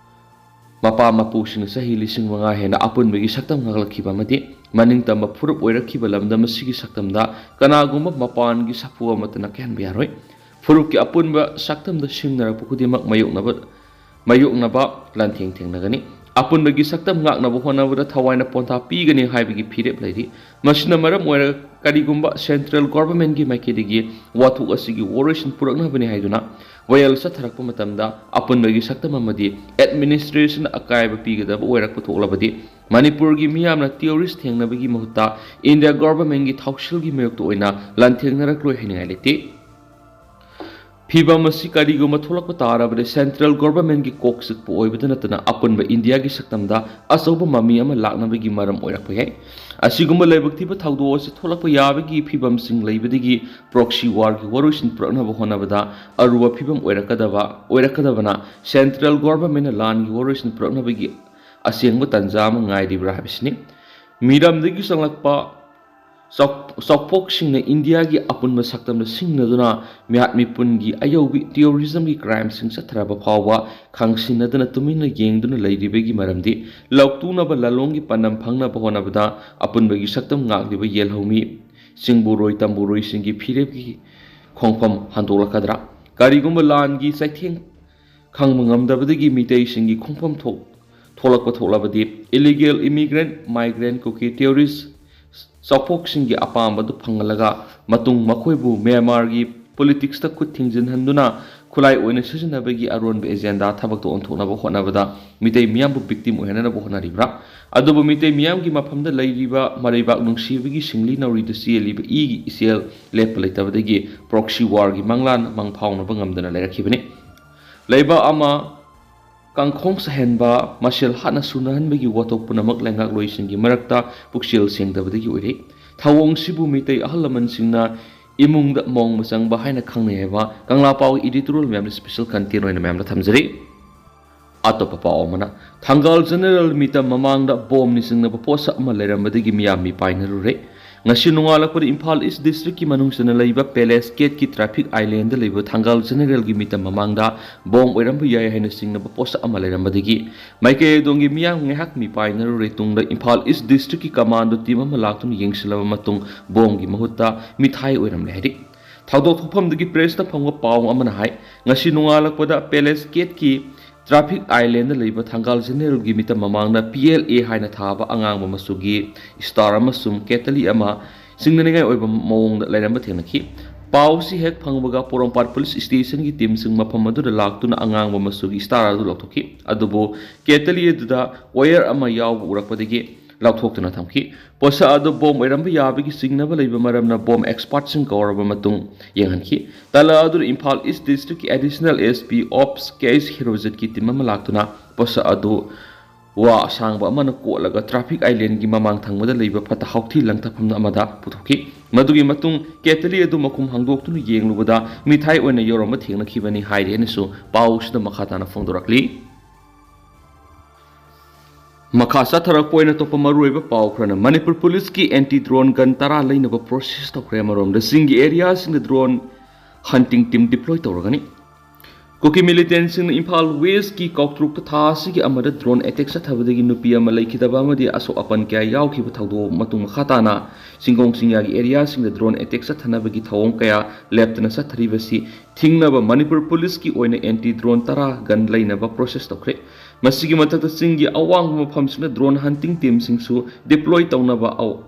ꯃꯄꯥ ꯃꯄꯨꯁꯤꯡꯅ ꯆꯍꯤ ꯂꯤꯁꯤꯡ ꯃꯉꯥ ꯍꯦꯟꯅ ꯑꯄꯨꯟꯕꯒꯤ ꯁꯛꯇꯝ ꯉꯥꯛꯂꯛꯈꯤꯕ ꯑꯃꯗꯤ ꯃꯅꯤꯡ ꯇꯝꯕ ꯐꯨꯔꯨꯞ ꯑꯣꯏꯔꯛꯈꯤꯕ ꯂꯝꯗꯝ ꯑꯁꯤꯒꯤ ꯁꯛꯇꯝꯗ ꯀꯅꯥꯒꯨꯝꯕ ꯃꯄꯥꯟꯒꯤ ꯁꯥꯐꯨ ꯑꯃꯠꯇꯅ ꯀꯥꯏꯍꯟꯕ ꯌꯥꯔꯣꯏ꯫ ꯐꯨꯔꯨꯞꯀꯤ ꯑꯄꯨꯟꯕ ꯁꯛꯇꯝꯗ ꯁꯤꯡꯅꯔꯛꯄ ꯈꯨꯗꯤꯡꯃꯛ ꯃꯥꯌꯣꯛꯅꯕ, ꯃꯥꯌꯣꯛꯅꯕ ꯂꯥꯟꯊꯦꯡ ꯊꯦꯡꯅꯒꯅꯤ꯫ ꯑꯄꯨꯟꯕꯒꯤ ꯁꯛꯇꯝ ꯉꯥꯛꯅꯕ ꯍꯣꯠꯅꯕꯗ ꯊꯋꯥꯏꯅ ꯄꯣꯟꯊꯥ ꯄꯤꯒꯅꯤ ꯍꯥꯏꯕꯒꯤ ꯐꯤꯔꯦꯞ ꯂꯩꯔꯤ꯫ ꯃꯁꯤꯅ ꯃꯔꯝ ꯑꯣꯏꯔꯒ ꯀꯔꯤꯒꯨꯝꯕ ꯁꯦꯟꯇ꯭ꯔꯦꯜ ꯒꯣꯚꯔꯟꯃꯦꯟꯠꯀꯤ ꯃꯥꯏꯀꯩꯗꯒꯤ ꯋꯥꯊꯣꯛ ꯑꯁꯤꯒꯤ ꯋꯥꯔꯣꯏꯁꯤꯟ ꯄꯨꯔꯛꯅꯕꯅꯤ ꯍꯥꯏꯗꯨꯅ ꯋꯥꯌꯦꯜ ꯆꯠꯊꯔꯛꯄ ꯃꯇꯝꯗ ꯑꯄꯨꯟꯕꯒꯤ ꯁꯛꯇꯝ ꯑꯃꯗꯤ ꯑꯦꯗꯃꯤꯅꯤꯁꯇ꯭ꯔꯦꯁꯟ ꯑꯀꯥꯏꯕ ꯄꯤꯒꯗꯕ ꯑꯣꯏꯔꯛꯄ ꯊꯣꯛꯂꯕꯗꯤ ꯃꯅꯤꯄꯨꯔꯒꯤ ꯃꯤꯌꯥꯝꯅ ꯇꯦꯔꯣꯔꯤꯁ ꯊꯦꯡꯅꯕꯒꯤ ꯃꯍꯨꯠꯇ ꯏꯟꯗꯤꯌꯥ ꯒꯣꯚꯔꯟꯃꯦꯟꯠꯀꯤ ꯊꯧꯁꯤꯜꯒꯤ ꯃꯥꯌꯣꯛꯇ ꯑꯣꯏꯅ ꯂꯥꯟꯊꯦꯡꯅꯔꯛꯂꯣꯏ ꯍꯥꯏꯅꯤꯡꯉꯥꯏ ꯂꯩꯇꯦ꯫ ꯐꯤꯚꯝ ꯑꯁꯤ ꯀꯔꯤꯒꯨꯝꯕ ꯊꯣꯛꯂꯛꯄ ꯇꯥꯔꯕꯗꯤ ꯁꯦꯟꯇ꯭ꯔꯦꯜ ꯒꯣꯚꯔꯟꯃꯦꯟꯠꯀꯤ ꯀꯣꯛ ꯆꯤꯛꯄ ꯑꯣꯏꯕꯗ ꯅꯠꯇꯅ ꯑꯄꯨꯟꯕ ꯏꯟꯗꯤꯌꯥꯒꯤ ꯁꯛꯇꯝꯗ ꯑꯆꯧꯕ ꯃꯃꯤ ꯑꯃ ꯂꯥꯛꯅꯕꯒꯤ ꯃꯔꯝ ꯑꯣꯏꯔꯛꯄ ꯌꯥꯏ꯫ ꯑꯁꯤꯒꯨꯝꯕ ꯂꯥꯏꯕꯛ ꯊꯤꯕ ꯊꯧꯗꯣꯛ ꯑꯁꯤ ꯊꯣꯛꯂꯛꯄ ꯌꯥꯕꯒꯤ ꯐꯤꯚꯝꯁꯤꯡ ꯂꯩꯕꯗꯒꯤ ꯄ꯭ꯔꯣꯛꯁꯤ ꯋꯥꯔꯒꯤ ꯋꯥꯔꯣꯏꯁꯤꯟ ꯄꯨꯔꯛꯅꯕ ꯍꯣꯠꯅꯕꯗ ꯑꯔꯨꯕ ꯐꯤꯚꯝ ꯑꯣꯏꯔꯛꯀꯗꯕ, ꯑꯣꯏꯔꯛꯀꯗꯕꯅ ꯁꯦꯟꯇ꯭ꯔꯦꯜ ꯒꯣꯚꯔꯟꯃꯦꯟꯠꯅ ꯂꯥꯟꯒꯤ ꯋꯥꯔꯣꯏꯁꯤꯟ ꯄꯨꯔꯛꯅꯕꯒꯤ ꯑꯁꯦꯡꯕ ꯇꯥꯟꯖꯥ ꯑꯃ ꯉꯥꯏꯔꯤꯕ꯭ꯔꯥ ꯍꯥꯏꯕꯁꯤꯅꯤ꯫ ꯃꯤꯔꯝꯗꯒꯤ ꯆꯪꯂꯛꯄ ꯆꯥꯎ-, ꯆꯥꯎꯄꯣꯛꯁꯤꯡꯅ ꯏꯟꯗꯤꯌꯥꯒꯤ ꯑꯄꯨꯟꯕ ꯁꯛꯇꯝꯗ ꯁꯤꯡꯅꯗꯨꯅ ꯃꯤꯍꯥꯠ ꯃꯤꯄꯨꯟꯒꯤ ꯑꯌꯧꯕꯤ terrorism ꯒꯤ crime ꯁꯤꯡ ꯆꯠꯊꯔꯕ ꯐꯥꯎꯕ ꯈꯪꯁꯤꯟꯅꯗꯅ ꯇꯨꯃꯤꯟꯅ ꯌꯦꯡꯗꯨꯅ ꯂꯩꯔꯤꯕꯒꯤ ꯃꯔꯝꯗꯤ ꯂꯧꯇꯨꯅꯕ ꯂꯥꯂꯣꯡꯒꯤ ꯄꯥꯟꯗꯝ ꯐꯪꯅꯕ ꯍꯣꯠꯅꯕꯗ ꯑꯄꯨꯟꯕꯒꯤ ꯁꯛꯇꯝ ꯉꯥꯛꯂꯤꯕ ꯌꯦꯜꯍꯧꯃꯤ ꯆꯤꯡꯕꯨꯔꯣꯏ ꯇꯝꯕꯨꯔꯣꯏꯁꯤꯡꯒꯤ ꯐꯤꯔꯦꯞꯀꯤ ꯈꯣꯡꯐꯝ ꯍꯟꯗꯣꯛꯂꯛꯀꯗ꯭ꯔꯥ? ꯀꯔꯤꯒꯨꯝꯕ ꯂꯥꯟꯒꯤ ꯆꯩꯊꯦꯡ ꯈꯪꯕ ꯉꯝꯗꯕꯗꯒꯤ ꯃꯤꯇꯩꯁꯤꯡꯒꯤ ꯈꯣꯡꯐꯝ ꯊꯣꯛ-, ꯊꯣꯛꯂꯛꯄ ꯊꯣꯛꯂꯕꯗꯤ illegal immigrant, migrant, ꯀꯨꯀꯤ terrorist ꯆꯥꯎꯄꯣꯛꯁꯤꯡꯒꯤ ꯑꯄꯥꯝꯕꯗꯨ ꯐꯪꯍꯜꯂꯒ ꯃꯇꯨꯡ ꯃꯈꯣꯏꯕꯨ ꯃ꯭ꯌꯥꯟꯃꯥꯔꯒꯤ politics ꯇ ꯈꯨꯠ ꯊꯤꯡꯖꯤꯟꯍꯟꯗꯨꯅ ꯈꯨꯠꯂꯥꯏ ꯑꯣꯏꯅ ꯁꯤꯖꯤꯟꯅꯕꯒꯤ ꯑꯔꯣꯟꯕ agenda ꯊꯕꯛꯇ ꯑꯣꯟꯊꯣꯛꯅꯕ ꯍꯣꯠꯅꯕꯗ ꯃꯤꯇꯩ ꯃꯤꯌꯥꯝꯕꯨ victim ꯑꯣꯏꯍꯟꯅꯅꯕ ꯍꯣꯠꯅꯔꯤꯕ꯭ꯔꯥ? ꯑꯗꯨꯕꯨ ꯃꯤꯇꯩ ꯃꯤꯌꯥꯝꯒꯤ ꯃꯐꯝꯗ ꯂꯩꯔꯤꯕ ꯃꯔꯩꯕꯥꯛ ꯅꯨꯡꯁꯤꯕꯒꯤ ꯁꯤꯡꯂꯤ ꯅꯥꯎꯔꯤꯗ ꯆꯦꯜꯂꯤꯕ ꯏꯒꯤ ꯏꯆꯦꯜ ꯂꯦꯞꯄ ꯂꯩꯇꯕꯗꯒꯤ proxy war ꯒꯤ ꯃꯪꯂꯥꯟ ꯃꯪ ꯐꯥꯎꯅꯕ ꯉꯝꯗꯅ ꯂꯩꯔꯛꯈꯤꯕꯅꯤ꯫ ꯂꯩꯕꯥꯛ ꯑꯃ ꯀꯥꯡꯈꯣꯡ ꯆꯥꯏꯍꯟꯕ, ꯃꯁꯦꯜ ꯍꯥꯠꯅ ꯁꯨꯅꯍꯟꯕꯒꯤ ꯋꯥꯊꯣꯛ ꯄꯨꯝꯅꯃꯛ ꯂꯩꯉꯥꯛꯂꯣꯏꯁꯤꯡꯒꯤ ꯃꯔꯛꯇ ꯄꯨꯛꯆꯦꯜ ꯁꯦꯡꯗꯕꯗꯒꯤ ꯑꯣꯏꯔꯛꯏ꯫ ꯊꯧꯑꯣꯡꯁꯤꯕꯨ ꯃꯤꯇꯩ ꯑꯍꯜ ꯂꯃꯟꯁꯤꯡꯅ ꯏꯃꯨꯡꯗ ꯃꯣꯡꯕ ꯆꯪꯕ ꯍꯥꯏꯅ ꯈꯪꯅꯩ ꯍꯥꯏꯕ ꯀꯪꯂꯥ ꯄꯥꯎꯒꯤ editorial ꯃꯌꯥꯝꯗ special content ꯑꯣꯏꯅ ꯃꯌꯥꯝꯗ ꯊꯝꯖꯔꯤ꯫ ꯑꯇꯣꯞꯄ ꯄꯥꯎ ꯑꯃꯅ, ꯊꯪꯒꯥꯜ ꯖꯦꯅꯦꯔꯦꯜ ꯃꯤꯇꯝ ꯃꯃꯥꯡꯗ ꯕꯣꯝꯅ ꯆꯤꯡꯅꯕ ꯄꯣꯠꯁꯛ ꯑꯃ ꯂꯩꯔꯝꯕꯗꯒꯤ ꯃꯤꯌꯥꯝ ꯃꯤꯄꯥꯏꯅꯔꯨꯔꯦ꯫ ꯉꯁꯤ ꯅꯣꯡꯉꯥꯜꯂꯛꯄꯗ ꯏꯝꯐꯥꯜ ꯏꯁ ꯗꯤꯁꯇ꯭ꯔꯤꯛꯀꯤ ꯃꯅꯨꯡ ꯆꯟꯅ ꯂꯩꯕ ꯄꯦꯂꯦꯁ ꯒꯦꯠꯀꯤ ꯇ꯭ꯔꯥꯐꯤꯛ ꯑꯥꯏꯂꯦꯟꯗ ꯂꯩꯕ ꯊꯪꯒꯥꯜ ꯖꯦꯅꯦꯔꯦꯜꯒꯤ ꯃꯤꯇꯝ ꯃꯃꯥꯡꯗ ꯕꯣꯝ ꯑꯣꯏꯔꯝꯕ ꯌꯥꯏ ꯍꯥꯏꯅ ꯆꯤꯡꯅꯕ ꯄꯣꯠꯁꯛ ꯑꯃ ꯂꯩꯔꯝꯕꯗꯒꯤ ꯃꯥꯏꯀꯩ ꯑꯗꯣꯝꯒꯤ ꯃꯤꯌꯥꯝ ꯉꯥꯏꯍꯥꯛ ꯃꯤꯄꯥꯏꯅꯔꯨꯔꯦ꯫ ꯇꯨꯡꯗ ꯏꯝꯐꯥꯜ ꯏꯁ ꯗꯤꯁꯇ꯭ꯔꯤꯛꯀꯤ ꯀꯃꯥꯟꯗꯣ ꯇꯤꯝ ꯑꯃ ꯂꯥꯛꯇꯨꯅ ꯌꯦꯡꯁꯤꯜꯂꯕ ꯃꯇꯨꯡ ꯕꯣꯝꯒꯤ ꯃꯍꯨꯠꯇ ꯃꯤꯊꯥꯏ ꯑꯣꯏꯔꯝꯂꯦ ꯍꯥꯏꯔꯤ꯫ ꯊꯧꯗꯣꯛ ꯊꯣꯛꯐꯝꯗꯒꯤ ꯄ꯭ꯔꯦꯁꯇ ꯐꯪꯕ ꯄꯥꯎ ꯑꯃꯅ ꯍꯥꯏ, ꯉꯁꯤ ꯅꯣꯡꯉꯥꯜꯂꯛꯄꯗ ꯄꯦꯂꯦꯁ ꯒꯦꯠꯀꯤ ꯇ꯭ꯔꯥꯐꯤꯛ ꯑꯥꯏꯂꯦꯟꯗ ꯂꯩꯕ ꯊꯪꯒꯥꯜ ꯖꯦꯅꯦꯔꯦꯜꯒꯤ ꯃꯤꯇꯝ ꯃꯃꯥꯡꯗ ꯄꯤ ꯑꯦꯜ ꯑꯦ ꯍꯥꯏꯅ ꯊꯥꯕ ꯑꯉꯥꯡꯕ ꯃꯆꯨꯒꯤ ꯏꯁꯇꯥꯔ ꯑꯃꯁꯨꯡ ꯀꯦꯇꯂꯤ ꯑꯃ ꯁꯤꯡꯅꯅꯤꯡꯉꯥꯏ ꯑꯣꯏꯕ ꯃꯑꯣꯡꯗ ꯂꯩꯔꯝꯕ ꯊꯦꯡꯅꯈꯤ꯫ ꯄꯥꯎꯁꯤ ꯍꯦꯛ ꯐꯪꯕꯒ ꯄꯣꯔꯣꯝꯄꯥꯠ ꯄꯨꯂꯤꯁ ꯏꯁꯇꯦꯁꯟꯒꯤ ꯇꯤꯝꯁꯤꯡ ꯃꯐꯝ ꯑꯗꯨꯗ ꯂꯥꯛꯇꯨꯅ ꯑꯉꯥꯡꯕ ꯃꯆꯨꯒꯤ ꯏꯁꯇꯥꯔ ꯑꯗꯨ ꯂꯧꯊꯣꯛꯈꯤ꯫ ꯑꯗꯨꯕꯨ ꯀꯦꯇꯂꯤ ꯑꯗꯨꯗ ꯋꯥꯌꯔ ꯑꯃ ꯌꯥꯎꯕ ꯎꯔꯛꯄꯗꯒꯤ ꯂꯧꯊꯣꯛꯇꯨꯅ ꯊꯝꯈꯤ꯫ ꯄꯣꯠꯁꯛ ꯑꯗꯨ ꯕꯣꯝ ꯑꯣꯏꯔꯝꯕ ꯌꯥꯕꯒꯤ ꯆꯤꯡꯅꯕ ꯂꯩꯕ ꯃꯔꯝꯅ ꯕꯣꯝ ꯑꯦꯛꯁꯄꯥꯔꯠꯁꯤꯡ ꯀꯧꯔꯕ ꯃꯇꯨꯡ ꯌꯦꯡꯍꯟꯈꯤ꯫ ꯇꯥꯟꯖꯥ ꯑꯗꯨꯗ ꯏꯝꯐꯥꯜ ꯏꯁ ꯗꯤꯁꯇ꯭ꯔꯤꯛꯀꯤ ꯑꯦꯗꯤꯁꯅꯦꯜ ꯑꯦꯁ ꯄꯤ ꯑꯣꯞꯁ ꯀꯦ ꯑꯩꯆ ꯍꯤꯔꯣꯖꯤꯠꯀꯤ ꯇꯤꯝ ꯑꯃ ꯂꯥꯛꯇꯨꯅ ꯄꯣꯠꯁꯛ ꯑꯗꯨ ꯋꯥ ꯑꯁꯥꯡꯕ ꯑꯃꯅ ꯀꯣꯠꯂꯒ ꯇ꯭ꯔꯥꯐꯤꯛ ꯑꯥꯏꯂꯦꯟꯒꯤ ꯃꯃꯥꯡ ꯊꯪꯕꯗ ꯂꯩꯕ ꯐꯠꯇ ꯍꯥꯎꯊꯤ ꯂꯪꯊꯐꯝ ꯑꯃꯗ ꯄꯨꯊꯣꯛꯈꯤ꯫ ꯃꯗꯨꯒꯤ ꯃꯇꯨꯡ ꯀꯦꯇꯂꯤ ꯑꯗꯨ ꯃꯈꯨꯝ ꯍꯥꯡꯗꯣꯛꯇꯨꯅ ꯌꯦꯡꯂꯨꯕꯗ ꯃꯤꯊꯥꯏ ꯑꯣꯏꯅ ꯌꯧꯔꯝꯕ ꯊꯦꯡꯅꯈꯤꯕꯅꯤ ꯍꯥꯏꯔꯤ ꯍꯥꯏꯅꯁꯨ ꯄꯥꯎꯁꯤꯗ ꯃꯈꯥ ꯇꯥꯅ ꯐꯣꯡꯗꯣꯔꯛꯂꯤ꯫ ꯃꯈꯥ ꯆꯠꯊꯔꯛꯄ ꯑꯣꯏꯅ ꯑꯇꯣꯞꯄ ꯃꯔꯨꯑꯣꯏꯕ ꯄꯥꯎ ꯈꯔꯅ, ꯃꯅꯤꯄꯨꯔ ꯄꯨꯂꯤꯁꯀꯤ ꯑꯦꯟꯇꯤ ꯗ꯭ꯔꯣꯟ ꯒꯟ ꯇꯔꯥ ꯂꯩꯅꯕ ꯄ꯭ꯔꯣꯁꯦꯁ ꯇꯧꯈ꯭ꯔꯦ꯫ ꯑꯃꯔꯣꯝꯗ ꯆꯤꯡꯒꯤ ꯑꯦꯔꯤꯌꯥꯁꯤꯡꯗ ꯗ꯭ꯔꯣꯟ ꯍꯟꯇꯤꯡ ꯇꯤꯝ ꯗꯤꯄ꯭ꯂꯣꯏ ꯇꯧꯔꯒꯅꯤ꯫ ꯀꯨꯀꯤ ꯃꯤꯂꯤꯇꯦꯟꯁꯤꯡꯅ ꯏꯝꯐꯥꯜ ꯋꯦꯁꯀꯤ ꯀꯥꯎꯇ꯭ꯔꯨꯛꯇ ꯊꯥ ꯑꯁꯤꯒꯤ ꯑꯃꯗ ꯗ꯭ꯔꯣꯟ ꯑꯦꯇꯦꯛ ꯆꯠꯊꯕꯗꯒꯤ ꯅꯨꯄꯤ ꯑꯃ ꯂꯩꯈꯤꯗꯕ ꯑꯃꯗꯤ ꯑꯁꯣꯛ ꯑꯄꯟ ꯀꯌꯥ ꯌꯥꯎꯈꯤꯕ ꯊꯧꯗꯣꯛ ꯃꯇꯨꯡ ꯃꯈꯥ ꯇꯥꯅ ꯆꯤꯡꯒꯣꯡ ꯆꯤꯡꯌꯥꯒꯤ ꯑꯦꯔꯤꯌꯥꯁꯤꯡꯗ ꯗ꯭ꯔꯣꯟ ꯑꯦꯇꯦꯛ ꯆꯠꯊꯅꯕꯒꯤ ꯊꯧꯑꯣꯡ ꯀꯌꯥ ꯂꯦꯞꯇꯅ ꯆꯠꯊꯔꯤꯕꯁꯤ ꯊꯤꯡꯅꯕ ꯃꯅꯤꯄꯨꯔ ꯄꯨꯂꯤꯁꯀꯤ ꯑꯣꯏꯅ ꯑꯦꯟꯇꯤ ꯗ꯭ꯔꯣꯟ ꯇꯔꯥ ꯒꯟ ꯂꯩꯅꯕ ꯄ꯭ꯔꯣꯁꯦꯁ ꯇꯧꯈ꯭ꯔꯦ꯫ ꯃꯁꯤꯒꯤ ꯃꯊꯛꯇ ꯆꯤꯡꯒꯤ ꯑꯋꯥꯡꯕ ꯃꯐꯝꯁꯤꯡꯗ ꯗ꯭ꯔꯣꯟ ꯍꯟꯇꯤꯡ ꯇꯤꯝꯁꯤꯡꯁꯨ ꯗꯤꯄ꯭ꯂꯣꯏ ꯇꯧꯅꯕ ꯑꯧ-,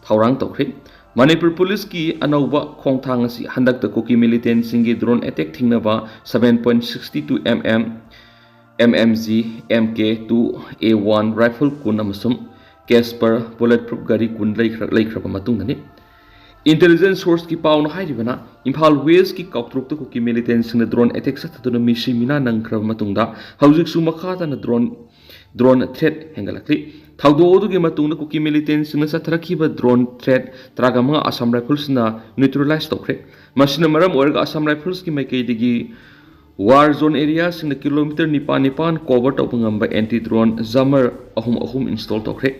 ꯊꯧꯔꯥꯡ ꯇꯧꯈ꯭ꯔꯦ꯫ ꯃꯅꯤꯄꯨꯔ ꯄꯨꯂꯤꯁꯀꯤ ꯑꯅꯧꯕ ꯈꯣꯡꯊꯥꯡ ꯑꯁꯤ ꯍꯟꯗꯛꯇ ꯀꯨꯀꯤ ꯃꯤꯂꯤꯇꯦꯟꯁꯤꯡꯒꯤ ꯗ꯭ꯔꯣꯟ ꯑꯦꯇꯦꯛ ꯊꯤꯡꯅꯕ seven point sixty two M M, M M G, M K two A one rifle ꯀꯨꯟ ꯑꯃꯁꯨꯡ Casper bullet proof ꯒꯥꯔꯤ ꯀꯨꯟ ꯂꯩꯈ꯭ꯔ-, ꯂꯩꯈ꯭ꯔꯕ ꯃꯇꯨꯡꯗꯅꯤ꯫ ꯏꯟꯇꯦꯂꯤꯖꯦꯟꯁ ꯁꯣꯔꯁꯀꯤ ꯄꯥꯎꯅ ꯍꯥꯏꯔꯤꯕꯅ, ꯏꯝꯐꯥꯜ ꯋꯦꯁꯀꯤ ꯀꯥꯎꯇ꯭ꯔꯨꯛꯇ ꯀꯨꯀꯤ ꯃꯤꯂꯤꯇꯦꯟꯁꯤꯡꯅ ꯗ꯭ꯔꯣꯟ ꯑꯦꯇꯦꯛ ꯆꯠꯊꯗꯨꯅ ꯃꯤꯁꯤ ꯃꯤꯅꯥ ꯅꯪꯈ꯭ꯔꯕ ꯃꯇꯨꯡꯗ ꯍꯧꯖꯤꯛꯁꯨ ꯃꯈꯥ ꯇꯥꯅ ꯗ꯭ꯔꯣꯟ, ꯗ꯭ꯔꯣꯟ ꯊ꯭ꯔꯦꯠ ꯍꯦꯟꯒꯠꯂꯛꯂꯤ꯫ ꯊꯧꯗꯣꯛ ꯑꯗꯨꯒꯤ ꯃꯇꯨꯡꯗ ꯀꯨꯀꯤ ꯃꯤꯂꯤꯇꯦꯟꯁꯤꯡꯅ ꯆꯠꯊꯔꯛꯈꯤꯕ ꯗ꯭ꯔꯣꯟ ꯊ꯭ꯔꯦꯠ ꯇꯔꯥꯃꯉꯥ ꯑꯁꯥꯝ ꯔꯥꯏꯐꯜꯁꯅ ꯅ꯭ꯌꯨꯇ꯭ꯔꯦꯂꯥꯏꯁ ꯇꯧꯈ꯭ꯔꯦ꯫ ꯃꯁꯤꯅ ꯃꯔꯝ ꯑꯣꯏꯔꯒ ꯑꯁꯥꯝ ꯔꯥꯏꯐꯜꯁꯀꯤ ꯃꯥꯏꯀꯩꯗꯒꯤ ꯋꯥꯔ ꯖꯣꯟ ꯑꯦꯔꯤꯌꯥꯁꯤꯡꯗ ꯀꯤꯂꯣꯃꯤꯇꯔ ꯅꯤꯄꯥꯟ ꯅꯤꯄꯥꯟ ꯀꯣꯚꯔ ꯇꯧꯕ ꯉꯝꯕ ꯑꯦꯟꯇꯤ ꯗ꯭ꯔꯣꯟ ꯖꯥꯃꯔ ꯑꯍꯨꯝ ꯑꯍꯨꯝ ꯏꯟꯁꯇꯣꯜ ꯇꯧꯈ꯭ꯔꯦ꯫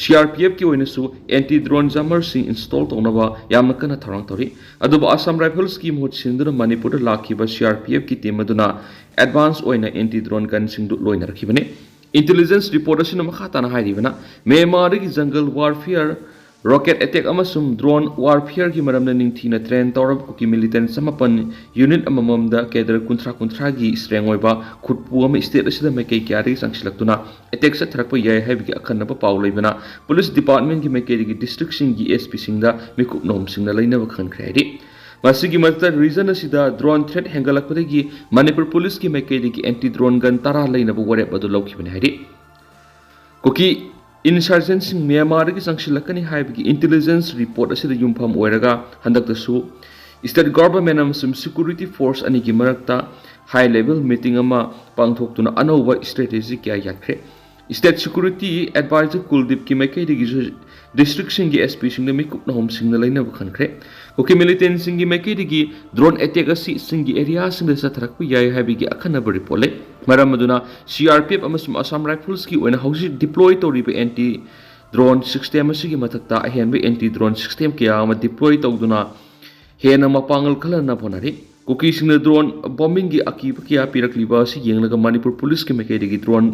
ꯁꯤ ꯑꯥꯔ ꯄꯤ ꯑꯦꯐꯀꯤ ꯑꯣꯏꯅꯁꯨ ꯑꯦꯟꯇꯤ ꯗ꯭ꯔꯣꯟ ꯖꯥꯃꯔꯁꯤꯡ ꯏꯟꯁꯇꯣꯜ ꯇꯧꯅꯕ ꯌꯥꯝꯅ ꯀꯟꯅ ꯊꯧꯔꯥꯡ ꯇꯧꯔꯤ꯫ ꯑꯗꯨꯕꯨ ꯑꯁꯥꯝ ꯔꯥꯏꯐꯜꯁꯀꯤ ꯃꯍꯨꯠ ꯁꯤꯟꯗꯨꯅ ꯃꯅꯤꯄꯨꯔꯗ ꯂꯥꯛꯈꯤꯕ ꯁꯤ ꯑꯥꯔ ꯄꯤ ꯑꯦꯐꯀꯤ ꯇꯤꯝ ꯑꯗꯨꯅ ꯑꯦꯗꯚꯥꯟꯁ ꯑꯣꯏꯅ ꯑꯦꯟꯇꯤ ꯗ꯭ꯔꯣꯟ ꯒꯟꯁꯤꯡꯗꯨ ꯂꯣꯏꯅꯔꯛꯈꯤꯕꯅꯤ꯫ ꯏꯟꯇꯦꯂꯤꯖꯦꯟꯁ ꯔꯤꯄꯣꯔꯠ ꯑꯁꯤꯅ ꯃꯈꯥ ꯇꯥꯅ ꯍꯥꯏꯔꯤꯕꯅ, ꯃ꯭ꯌꯥꯟꯃꯥꯔꯗꯒꯤ ꯖꯪꯒꯜ ꯋꯥꯔꯐꯤꯌꯔ, ꯔꯣꯀꯦꯠ ꯑꯦꯇꯦꯛ ꯑꯃꯁꯨꯡ ꯗ꯭ꯔꯣꯟ ꯋꯥꯔꯐꯤꯌꯔꯒꯤ ꯃꯔꯝꯗ ꯅꯤꯡꯊꯤꯅ ꯇ꯭ꯔꯦꯟ ꯇꯧꯔꯕ ꯀꯨꯀꯤ ꯃꯤꯂꯤꯇꯦꯟ ꯆꯃꯥꯄꯟ ꯌꯨꯅꯤꯠ ꯑꯃꯃꯝꯗ ꯀꯦꯗꯔ ꯀꯨꯟꯊ꯭ꯔꯥ ꯀꯨꯟꯊ꯭ꯔꯥꯒꯤ ꯏꯁꯇ꯭ꯔꯦꯡ ꯑꯣꯏꯕ ꯈꯨꯠꯄꯨ ꯑꯃ ꯁ꯭ꯇꯦꯠ ꯑꯁꯤꯗ ꯃꯥꯏꯀꯩ ꯀꯌꯥꯗꯒꯤ ꯆꯪꯁꯤꯜꯂꯛꯇꯨꯅ ꯑꯦꯇꯦꯛ ꯆꯠꯊꯔꯛꯄ ꯌꯥꯏ ꯍꯥꯏꯕꯒꯤ ꯑꯈꯟꯅꯕ ꯄꯥꯎ ꯂꯩꯕꯅ ꯄꯨꯂꯤꯁ ꯗꯤꯄꯥꯔꯠꯃꯦꯟꯒꯤ ꯃꯥꯏꯀꯩꯗꯒꯤ ꯗꯤꯁꯇ꯭ꯔꯤꯛꯁꯤꯡꯒꯤ ꯑꯦꯁ ꯄꯤꯁꯤꯡꯗ ꯃꯤꯀꯨꯞ ꯅꯣꯝꯁꯤꯡꯅ ꯂꯩꯅꯕ ꯈꯟꯈ꯭ꯔꯦ ꯍꯥꯏꯔꯤ꯫ ꯃꯁꯤꯒꯤ ꯃꯊꯛꯇ ꯔꯤꯖꯟ ꯑꯁꯤꯗ ꯗ꯭ꯔꯣꯟ ꯊ꯭ꯔꯦꯠ ꯍꯦꯟꯒꯠꯂꯛꯄꯗꯒꯤ ꯃꯅꯤꯄꯨꯔ ꯄꯨꯂꯤꯁꯀꯤ ꯃꯥꯏꯀꯩꯗꯒꯤ ꯑꯦꯟꯇꯤ ꯗ꯭ꯔꯣꯟ ꯒꯟ ꯇꯔꯥ ꯂꯩꯅꯕ ꯋꯥꯔꯦꯞ ꯑꯗꯨ ꯂꯧꯈꯤꯕꯅꯤ ꯍꯥꯏꯔꯤ꯫ ꯀꯨꯀꯤ ꯏꯟꯁꯔꯖꯦꯟꯁꯤꯡ ꯃ꯭ꯌꯥꯟꯃꯥꯔꯗꯒꯤ ꯆꯪꯁꯤꯜꯂꯛꯀꯅꯤ ꯍꯥꯏꯕꯒꯤ ꯏꯟꯇꯦꯂꯤꯖꯦꯟꯁ ꯔꯤꯄꯣꯔꯠ ꯑꯁꯤꯗ ꯌꯨꯝꯐꯝ ꯑꯣꯏꯔꯒ ꯍꯟꯗꯛꯇꯁꯨ ꯁ꯭ꯇꯦꯠ ꯒꯚꯔꯟꯃꯦꯟ ꯑꯃꯁꯨꯡ ꯁꯦꯀ꯭ꯌꯨꯔꯤꯇꯤ ꯐꯣꯔꯁ ꯑꯅꯤꯒꯤ ꯃꯔꯛꯇ ꯍꯥꯏ ꯂꯦꯚꯦꯜ ꯃꯤꯇꯤꯡ ꯑꯃ ꯄꯥꯡꯊꯣꯛꯇꯨꯅ ꯑꯅꯧꯕ ꯁ꯭ꯇ꯭ꯔꯦꯇꯦꯖꯤ ꯀꯌꯥ ꯌꯥꯠꯈ꯭ꯔꯦ꯫ State Security Advisor ꯀꯨꯜꯗꯤꯞꯀꯤ ꯃꯥꯏꯀꯩꯗꯒꯤꯁꯨ districtꯁꯤꯡꯒꯤ S Pꯁꯤꯡꯗ ꯃꯤꯀꯨꯞ ꯅꯍꯨꯝꯁꯤꯡꯅ ꯂꯩꯅꯕ ꯈꯟꯈ꯭ꯔꯦ꯫ ꯀꯨꯀꯤ militantꯁꯤꯡꯒꯤ ꯃꯥꯏꯀꯩꯗꯒꯤ drone attack ꯑꯁꯤ ꯆꯤꯡꯒꯤ areaꯁꯤꯡꯗ ꯆꯠꯊꯔꯛꯄ ꯌꯥꯏ ꯍꯥꯏꯕꯒꯤ ꯑꯈꯟꯅꯕ report ꯂꯩ꯫ ꯃꯔꯝ ꯑꯗꯨꯅ C R P F ꯑꯃꯁꯨꯡ Assam Riflesꯀꯤ ꯑꯣꯏꯅ ꯍꯧꯖꯤꯛ deploy ꯇꯧꯔꯤꯕ anti drone system ꯑꯁꯤꯒꯤ ꯃꯊꯛꯇ ꯑꯍꯦꯟꯕ anti drone system ꯀꯌꯥ ꯑꯃ deploy ꯇꯧꯗꯨꯅ ꯍꯦꯟꯅ ꯃꯄꯥꯡꯒꯜ ꯀꯜꯍꯟꯅꯕ ꯍꯣꯠꯅꯔꯤ꯫ ꯀꯨꯀꯤꯁꯤꯡꯅ drone bombingꯒꯤ ꯑꯀꯤꯕ ꯀꯌꯥ ꯄꯤꯔꯛꯂꯤꯕ ꯑꯁꯤ ꯌꯦꯡꯂꯒ ꯃꯅꯤꯄꯨꯔ ꯄꯨꯂꯤꯁꯀꯤ ꯃꯥꯏꯀꯩꯗꯒꯤ drone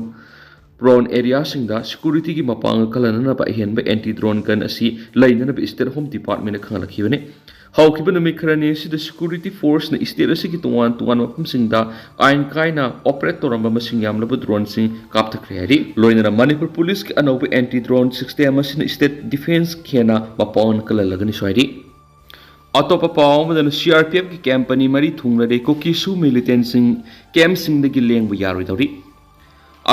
prone areaꯁꯤꯡꯗ securityꯒꯤ ꯃꯄꯥꯡꯒꯜ ꯀꯜꯍꯟꯅꯕ ꯑꯍꯦꯟꯕ anti drone gun ꯑꯁꯤ ꯂꯩꯅꯅꯕ State Home Departmentꯅ ꯈꯪꯍꯜꯂꯛꯈꯤꯕꯅꯤ꯫ ꯍꯧꯈꯤꯕ ꯅꯨꯃꯤꯠ ꯈꯔꯅꯤ ꯑꯁꯤꯗ security forceꯅ state ꯑꯁꯤꯒꯤ ꯇꯣꯉꯥꯟ ꯇꯣꯉꯥꯟꯕ ꯃꯐꯝꯁꯤꯡꯗ ꯑꯥꯏꯟ ꯀꯥꯏꯅ operate ꯇꯧꯔꯝꯕ ꯃꯁꯤꯡ ꯌꯥꯝꯂꯕ droneꯁꯤꯡ ꯀꯥꯞꯊꯈ꯭ꯔꯦ ꯍꯥꯏꯔꯤ꯫ ꯂꯣꯏꯅꯅ ꯃꯅꯤꯄꯨꯔ ꯄꯨꯂꯤꯁꯀꯤ ꯑꯅꯧꯕ anti drone system ꯑꯁꯤꯅ state defenceꯒꯤ ꯍꯦꯟꯅ ꯃꯄꯥꯡꯒꯜ ꯀꯜꯍꯜꯂꯒꯅꯤꯁꯨ ꯍꯥꯏꯔꯤ꯫ ꯑꯇꯣꯞꯄ ꯄꯥꯎ ꯑꯃꯗꯅ C R P Fꯀꯤ camp ꯑꯅꯤ ꯃꯔꯤ ꯊꯨꯡꯂꯔꯦ, ꯀꯨꯀꯤ ꯁꯨ militantꯁꯤꯡ campꯁꯤꯡꯗꯒꯤ ꯂꯦꯡꯕ ꯌꯥꯔꯣꯏꯗꯧꯔꯤ꯫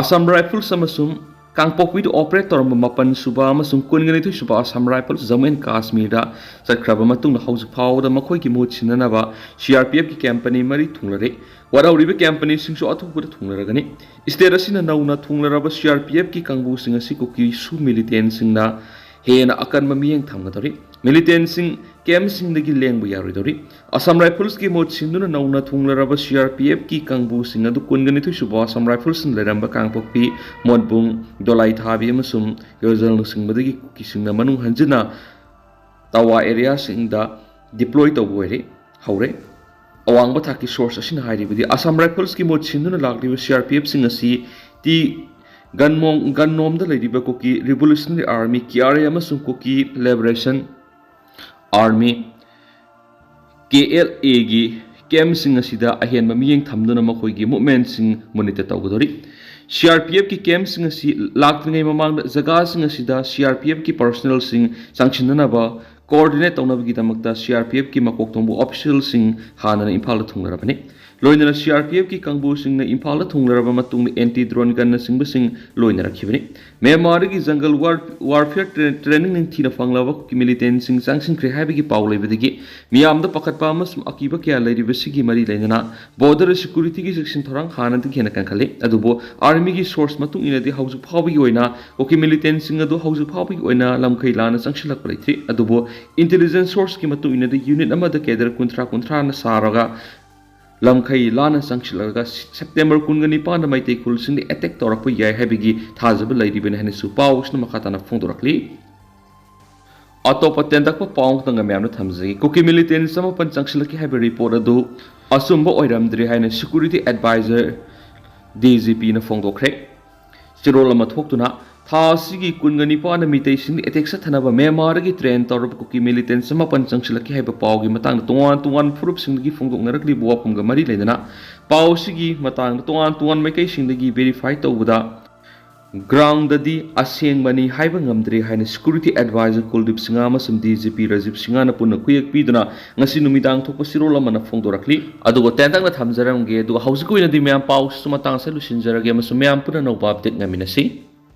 Assam Rifles ꯑꯃꯁꯨꯡ ꯀꯥꯡꯄꯣꯛꯄꯤꯗ operate ꯇꯧꯔꯝꯕ ꯃꯥꯄꯟ ꯁꯨꯕ ꯑꯃꯁꯨꯡ ꯀꯨꯟꯒ ꯅꯤꯊꯣꯏ ꯁꯨꯕ Assam Rifles Jammu and Kashmirꯗ ꯆꯠꯈ꯭ꯔꯕ ꯃꯇꯨꯡꯗ ꯍꯧꯖꯤꯛ ꯐꯥꯎꯕꯗ ꯃꯈꯣꯏꯒꯤ ꯃꯍꯨꯠ ꯁꯤꯟꯅꯅꯕ C R P Fꯀꯤ camp ꯑꯅꯤ ꯃꯔꯤ ꯊꯨꯡꯂꯔꯦ꯫ ꯋꯥꯠꯍꯧꯔꯤꯕ camp ꯑꯅꯤꯁꯤꯡꯁꯨ ꯑꯊꯨꯕꯗ ꯊꯨꯡꯂꯔꯒꯅꯤ꯫ State ꯑꯁꯤꯅ ꯅꯧꯅ ꯊꯨꯡꯂꯔꯕ C R P Fꯀꯤ ꯀꯥꯡꯕꯨꯁꯤꯡ ꯑꯁꯤ ꯀꯨꯀꯤ ꯁꯨ militantꯁꯤꯡꯅ ꯍꯦꯟꯅ ꯑꯀꯟꯕ ꯃꯤꯠꯌꯦꯡ ꯊꯝꯒꯗꯧꯔꯤ꯫ Militantꯁꯤꯡ campꯁꯤꯡꯗꯒꯤ ꯂꯦꯡꯕ ꯌꯥꯔꯣꯏꯗꯧꯔꯤ꯫ Assam Riflesꯀꯤ ꯃꯍꯨꯠ ꯁꯤꯟꯗꯨꯅ ꯅꯧꯅ ꯊꯨꯡꯂꯔꯕ C R P Fꯀꯤ ꯀꯥꯡꯕꯨꯁꯤꯡ ꯑꯗꯨ ꯀꯨꯟꯒ ꯅꯤꯊꯣꯏ ꯁꯨꯕ Assam Riflesꯅ ꯂꯩꯔꯝꯕ ꯀꯥꯡꯄꯣꯛꯄꯤ, ꯃꯣꯠꯕꯨꯡ, ꯗꯣꯂꯥꯏꯊꯥꯕꯤ ꯑꯃꯁꯨꯡ ꯌꯣꯖꯜꯅꯆꯤꯡꯕꯗꯒꯤ ꯀꯨꯀꯤꯁꯤꯡꯅ ꯃꯅꯨꯡ ꯍꯟꯖꯤꯟꯅ ꯇꯋꯥ areaꯁꯤꯡꯗ deploy ꯇꯧꯕ ꯑꯣꯏꯔꯦ, ꯍꯧꯔꯦ꯫ ꯑꯋꯥꯡꯕ ꯊꯥꯛꯀꯤ source ꯑꯁꯤꯅ ꯍꯥꯏꯔꯤꯕꯗꯤ Assam Riflesꯀꯤ ꯃꯍꯨꯠ ꯁꯤꯟꯗꯨꯅ ꯂꯥꯛꯂꯤꯕ C R P Fꯁꯤꯡ ꯑꯁꯤ ꯇꯤ ꯒꯟꯃꯣꯡ-, ꯒꯟꯅꯣꯝꯗ ꯂꯩꯔꯤꯕ ꯀꯨꯀꯤ Revolutionary Army, K R A, ꯑꯃꯁꯨꯡ ꯀꯨꯀꯤ Liberation Army, K L Aꯒꯤ campꯁꯤꯡ ꯑꯁꯤꯗ ꯑꯍꯦꯟꯕ ꯃꯤꯠꯌꯦꯡ ꯊꯝꯗꯨꯅ ꯃꯈꯣꯏꯒꯤ movementꯁꯤꯡ monitor ꯇꯧꯒꯗꯧꯔꯤ꯫ C R P Fꯀꯤ campꯁꯤꯡ ꯑꯁꯤ ꯂꯥꯛꯇ꯭ꯔꯤꯉꯩ ꯃꯃꯥꯡꯗ ꯖꯒꯥꯁꯤꯡ ꯑꯁꯤꯗ C R P Fꯀꯤ personnelꯁꯤꯡ ꯆꯪꯁꯤꯟꯅꯅꯕ coordinate ꯇꯧꯅꯕꯒꯤꯗꯃꯛꯇ C R P Fꯀꯤ ꯃꯀꯣꯛ ꯊꯣꯡꯕ officialꯁꯤꯡ ꯍꯥꯟꯅꯅ ꯏꯝꯐꯥꯜꯗ ꯊꯨꯡꯂꯔꯕꯅꯤ꯫ ꯂꯣꯏꯅꯅ ꯁꯤ ꯑꯥꯔ ꯄꯤ ꯑꯦꯐꯀꯤ ꯀꯥꯡꯕꯨꯁꯤꯡꯅ ꯏꯝꯐꯥꯜꯗ ꯊꯨꯡꯂꯔꯕ ꯃꯇꯨꯡꯗ ꯑꯦꯟꯇꯤ ꯗ꯭ꯔꯣꯟ ꯒꯟꯅꯆꯤꯡꯕꯁꯤꯡ ꯂꯣꯏꯅꯔꯛꯈꯤꯕꯅꯤ꯫ ꯃ꯭ꯌꯥꯟꯃꯥꯔꯗꯒꯤ ꯖꯪꯒꯜ ꯋꯥꯔ-, ꯋꯥꯔꯐꯤꯌꯔ ꯇ꯭ꯔꯦ-, ꯇ꯭ꯔꯦꯅꯤꯡ ꯅꯤꯡꯊꯤꯅ ꯐꯪꯂꯕ ꯀꯨꯀꯤ ꯃꯤꯂꯤꯇꯦꯟꯁꯤꯡ ꯆꯪꯁꯤꯟꯈ꯭ꯔꯦ ꯍꯥꯏꯕꯒꯤ ꯄꯥꯎ ꯂꯩꯕꯗꯒꯤ ꯃꯤꯌꯥꯝꯗ ꯄꯥꯈꯠꯄ ꯑꯃꯁꯨꯡ ꯑꯀꯤꯕ ꯀꯌꯥ ꯂꯩꯔꯤꯕꯁꯤꯒꯤ ꯃꯔꯤ ꯂꯩꯅꯅ ꯕꯣꯔꯗꯔ ꯁꯦꯀ꯭ꯌꯨꯔꯤꯇꯤꯒꯤ ꯆꯦꯛꯁꯤꯟ ꯊꯧꯔꯥꯡ ꯍꯥꯟꯅꯗꯒꯤ ꯍꯦꯟꯅ ꯀꯟꯈꯠꯂꯤ꯫ ꯑꯗꯨꯕꯨ ꯑꯥꯔꯃꯤꯒꯤ ꯁꯣꯔꯁ ꯃꯇꯨꯡ ꯏꯟꯅꯗꯤ ꯍꯧꯖꯤꯛ ꯐꯥꯎꯕꯒꯤ ꯑꯣꯏꯅ ꯀꯨꯀꯤ ꯃꯤꯂꯤꯇꯦꯟꯁꯤꯡ ꯑꯗꯨ ꯍꯧꯖꯤꯛ ꯐꯥꯎꯕꯒꯤ ꯑꯣꯏꯅ ꯂꯝꯈꯩ ꯂꯥꯟꯅ ꯆꯪꯁꯤꯜꯂꯛꯄ ꯂꯩꯇ꯭ꯔꯤ꯫ ꯑꯗꯨꯕꯨ ꯏꯟꯇꯦꯂꯤꯖꯦꯟꯁ ꯁꯣꯔꯁꯀꯤ ꯃꯇꯨꯡ ꯏꯟꯅꯗꯤ ꯌꯨꯅꯤꯠ ꯑꯃꯗ ꯀꯦꯗꯔ ꯀꯨꯟꯊ꯭ꯔꯥ ꯀꯨꯟꯊ꯭ꯔꯥꯅ ꯁꯥꯔꯒ ꯂꯝꯈꯩ ꯂꯥꯟꯅ ꯆꯪꯁꯤꯜꯂꯒ ꯁꯦꯞꯇꯦꯝꯕꯔ ꯀꯨꯟꯒ ꯅꯤꯄꯥꯟꯗ ꯃꯩꯇꯩ ꯈꯨꯜꯁꯤꯡꯗ ꯑꯦꯇꯦꯛ ꯇꯧꯔꯛꯄ ꯌꯥꯏ ꯍꯥꯏꯕꯒꯤ ꯊꯥꯖꯕ ꯂꯩꯔꯤꯕꯅꯤ ꯍꯥꯏꯅꯁꯨ ꯄꯥꯎ ꯑꯁꯤꯅ ꯃꯈꯥ ꯇꯥꯅ ꯐꯣꯡꯗꯣꯔꯛꯂꯤ꯫ ꯑꯇꯣꯞꯄ ꯇꯦꯟꯇꯛꯄ ꯄꯥꯎ ꯑꯃꯈꯛꯇꯪꯒ ꯃꯌꯥꯝꯗ ꯊꯝꯖꯒꯦ꯫ ꯀꯨꯀꯤ ꯃꯤꯂꯤꯇꯦꯟ ꯆꯃꯥꯄꯟ ꯆꯪꯁꯤꯜꯂꯛꯈꯤ ꯍꯥꯏꯕ ꯔꯤꯄꯣꯔꯠ ꯑꯗꯨ ꯑꯆꯨꯝꯕ ꯑꯣꯏꯔꯝꯗ꯭ꯔꯦ ꯍꯥꯏꯅ ꯁꯦꯀ꯭ꯌꯨꯔꯤꯇꯤ ꯑꯦꯗꯚꯥꯏꯖꯔ ꯗꯤ ꯖꯤ ꯄꯤꯅ ꯐꯣꯡꯗꯣꯛꯈ꯭ꯔꯦ꯫ ꯆꯦꯔꯣꯜ ꯑꯃ ꯊꯣꯛꯇꯨꯅ ꯊꯥ ꯑꯁꯤꯒꯤ ꯀꯨꯟꯒ ꯅꯤꯄꯥꯟꯗ ꯃꯤꯇꯩꯁꯤꯡꯗ ꯑꯦꯇꯦꯛ ꯆꯠꯊꯅꯕ ꯃ꯭ꯌꯥꯟꯃꯥꯔꯗꯒꯤ ꯇ꯭ꯔꯦꯟ ꯇꯧꯔꯕ ꯀꯨꯀꯤ ꯃꯤꯂꯤꯇꯦꯟ ꯆꯃꯥꯄꯟ ꯆꯪꯁꯤꯜꯂꯛꯈꯤ ꯍꯥꯏꯕ ꯄꯥꯎꯒꯤ ꯃꯇꯥꯡꯗ ꯇꯣꯉꯥꯟ ꯇꯣꯉꯥꯟꯕ ꯐꯨꯔꯨꯞꯁꯤꯡꯗꯒꯤ ꯐꯣꯡꯗꯣꯛꯅꯔꯛꯂꯤꯕ ꯋꯥꯐꯝꯒ ꯃꯔꯤ ꯂꯩꯅꯅ ꯄꯥꯎ ꯑꯁꯤꯒꯤ ꯃꯇꯥꯡꯗ ꯇꯣꯉꯥꯟ ꯇꯣꯉꯥꯟꯕ ꯃꯥꯏꯀꯩꯁꯤꯡꯗꯒꯤ ꯚꯦꯔꯤꯐꯥꯏ ꯇꯧꯕꯗ ꯒ꯭ꯔꯥꯎꯟꯗꯗꯤ ꯑꯁꯦꯡꯕꯅꯤ ꯍꯥꯏꯕ ꯉꯝꯗ꯭ꯔꯦ ꯍꯥꯏꯅ ꯁꯦꯀ꯭ꯌꯨꯔꯤꯇꯤ ꯑꯦꯗꯚꯥꯏꯖꯔ ꯀꯨꯜꯗꯤꯞ ꯁꯤꯡꯍ ꯑꯃꯁꯨꯡ ꯗꯤ ꯖꯤ ꯄꯤ ꯔꯥꯖꯤꯞ ꯁꯤꯡꯍꯅ ꯄꯨꯟꯅ ꯈꯨꯌꯦꯛ ꯄꯤꯗꯨꯅ ꯉꯁꯤ ꯅꯨꯃꯤꯗꯥꯡ ꯊꯣꯛꯄ ꯆꯦꯔꯣꯜ ꯑꯃꯅ ꯐꯣꯡꯗꯣꯔꯛꯂꯤ꯫ ꯑꯗꯨꯒ ꯇꯦꯟꯇꯛꯅ ꯊꯝꯖꯔꯝꯒꯦ꯫ ꯑꯗꯨꯒ ꯍꯧꯖꯤꯛꯀꯤ ꯑꯣꯏꯅꯗꯤ ꯃꯌꯥꯝ ꯄꯥꯎꯁꯤꯁꯨ ꯃꯇꯥꯡ ꯑꯁꯤꯗ ꯂꯣꯏꯁꯤꯟꯖꯔꯒꯦ ꯑꯃꯁꯨꯡ ꯃꯌꯥꯝ ꯄꯨꯟꯅ ꯑꯅꯧꯕ ꯑꯞꯗꯦꯠ ꯉꯥꯏꯃꯤꯟꯅꯁꯤ꯫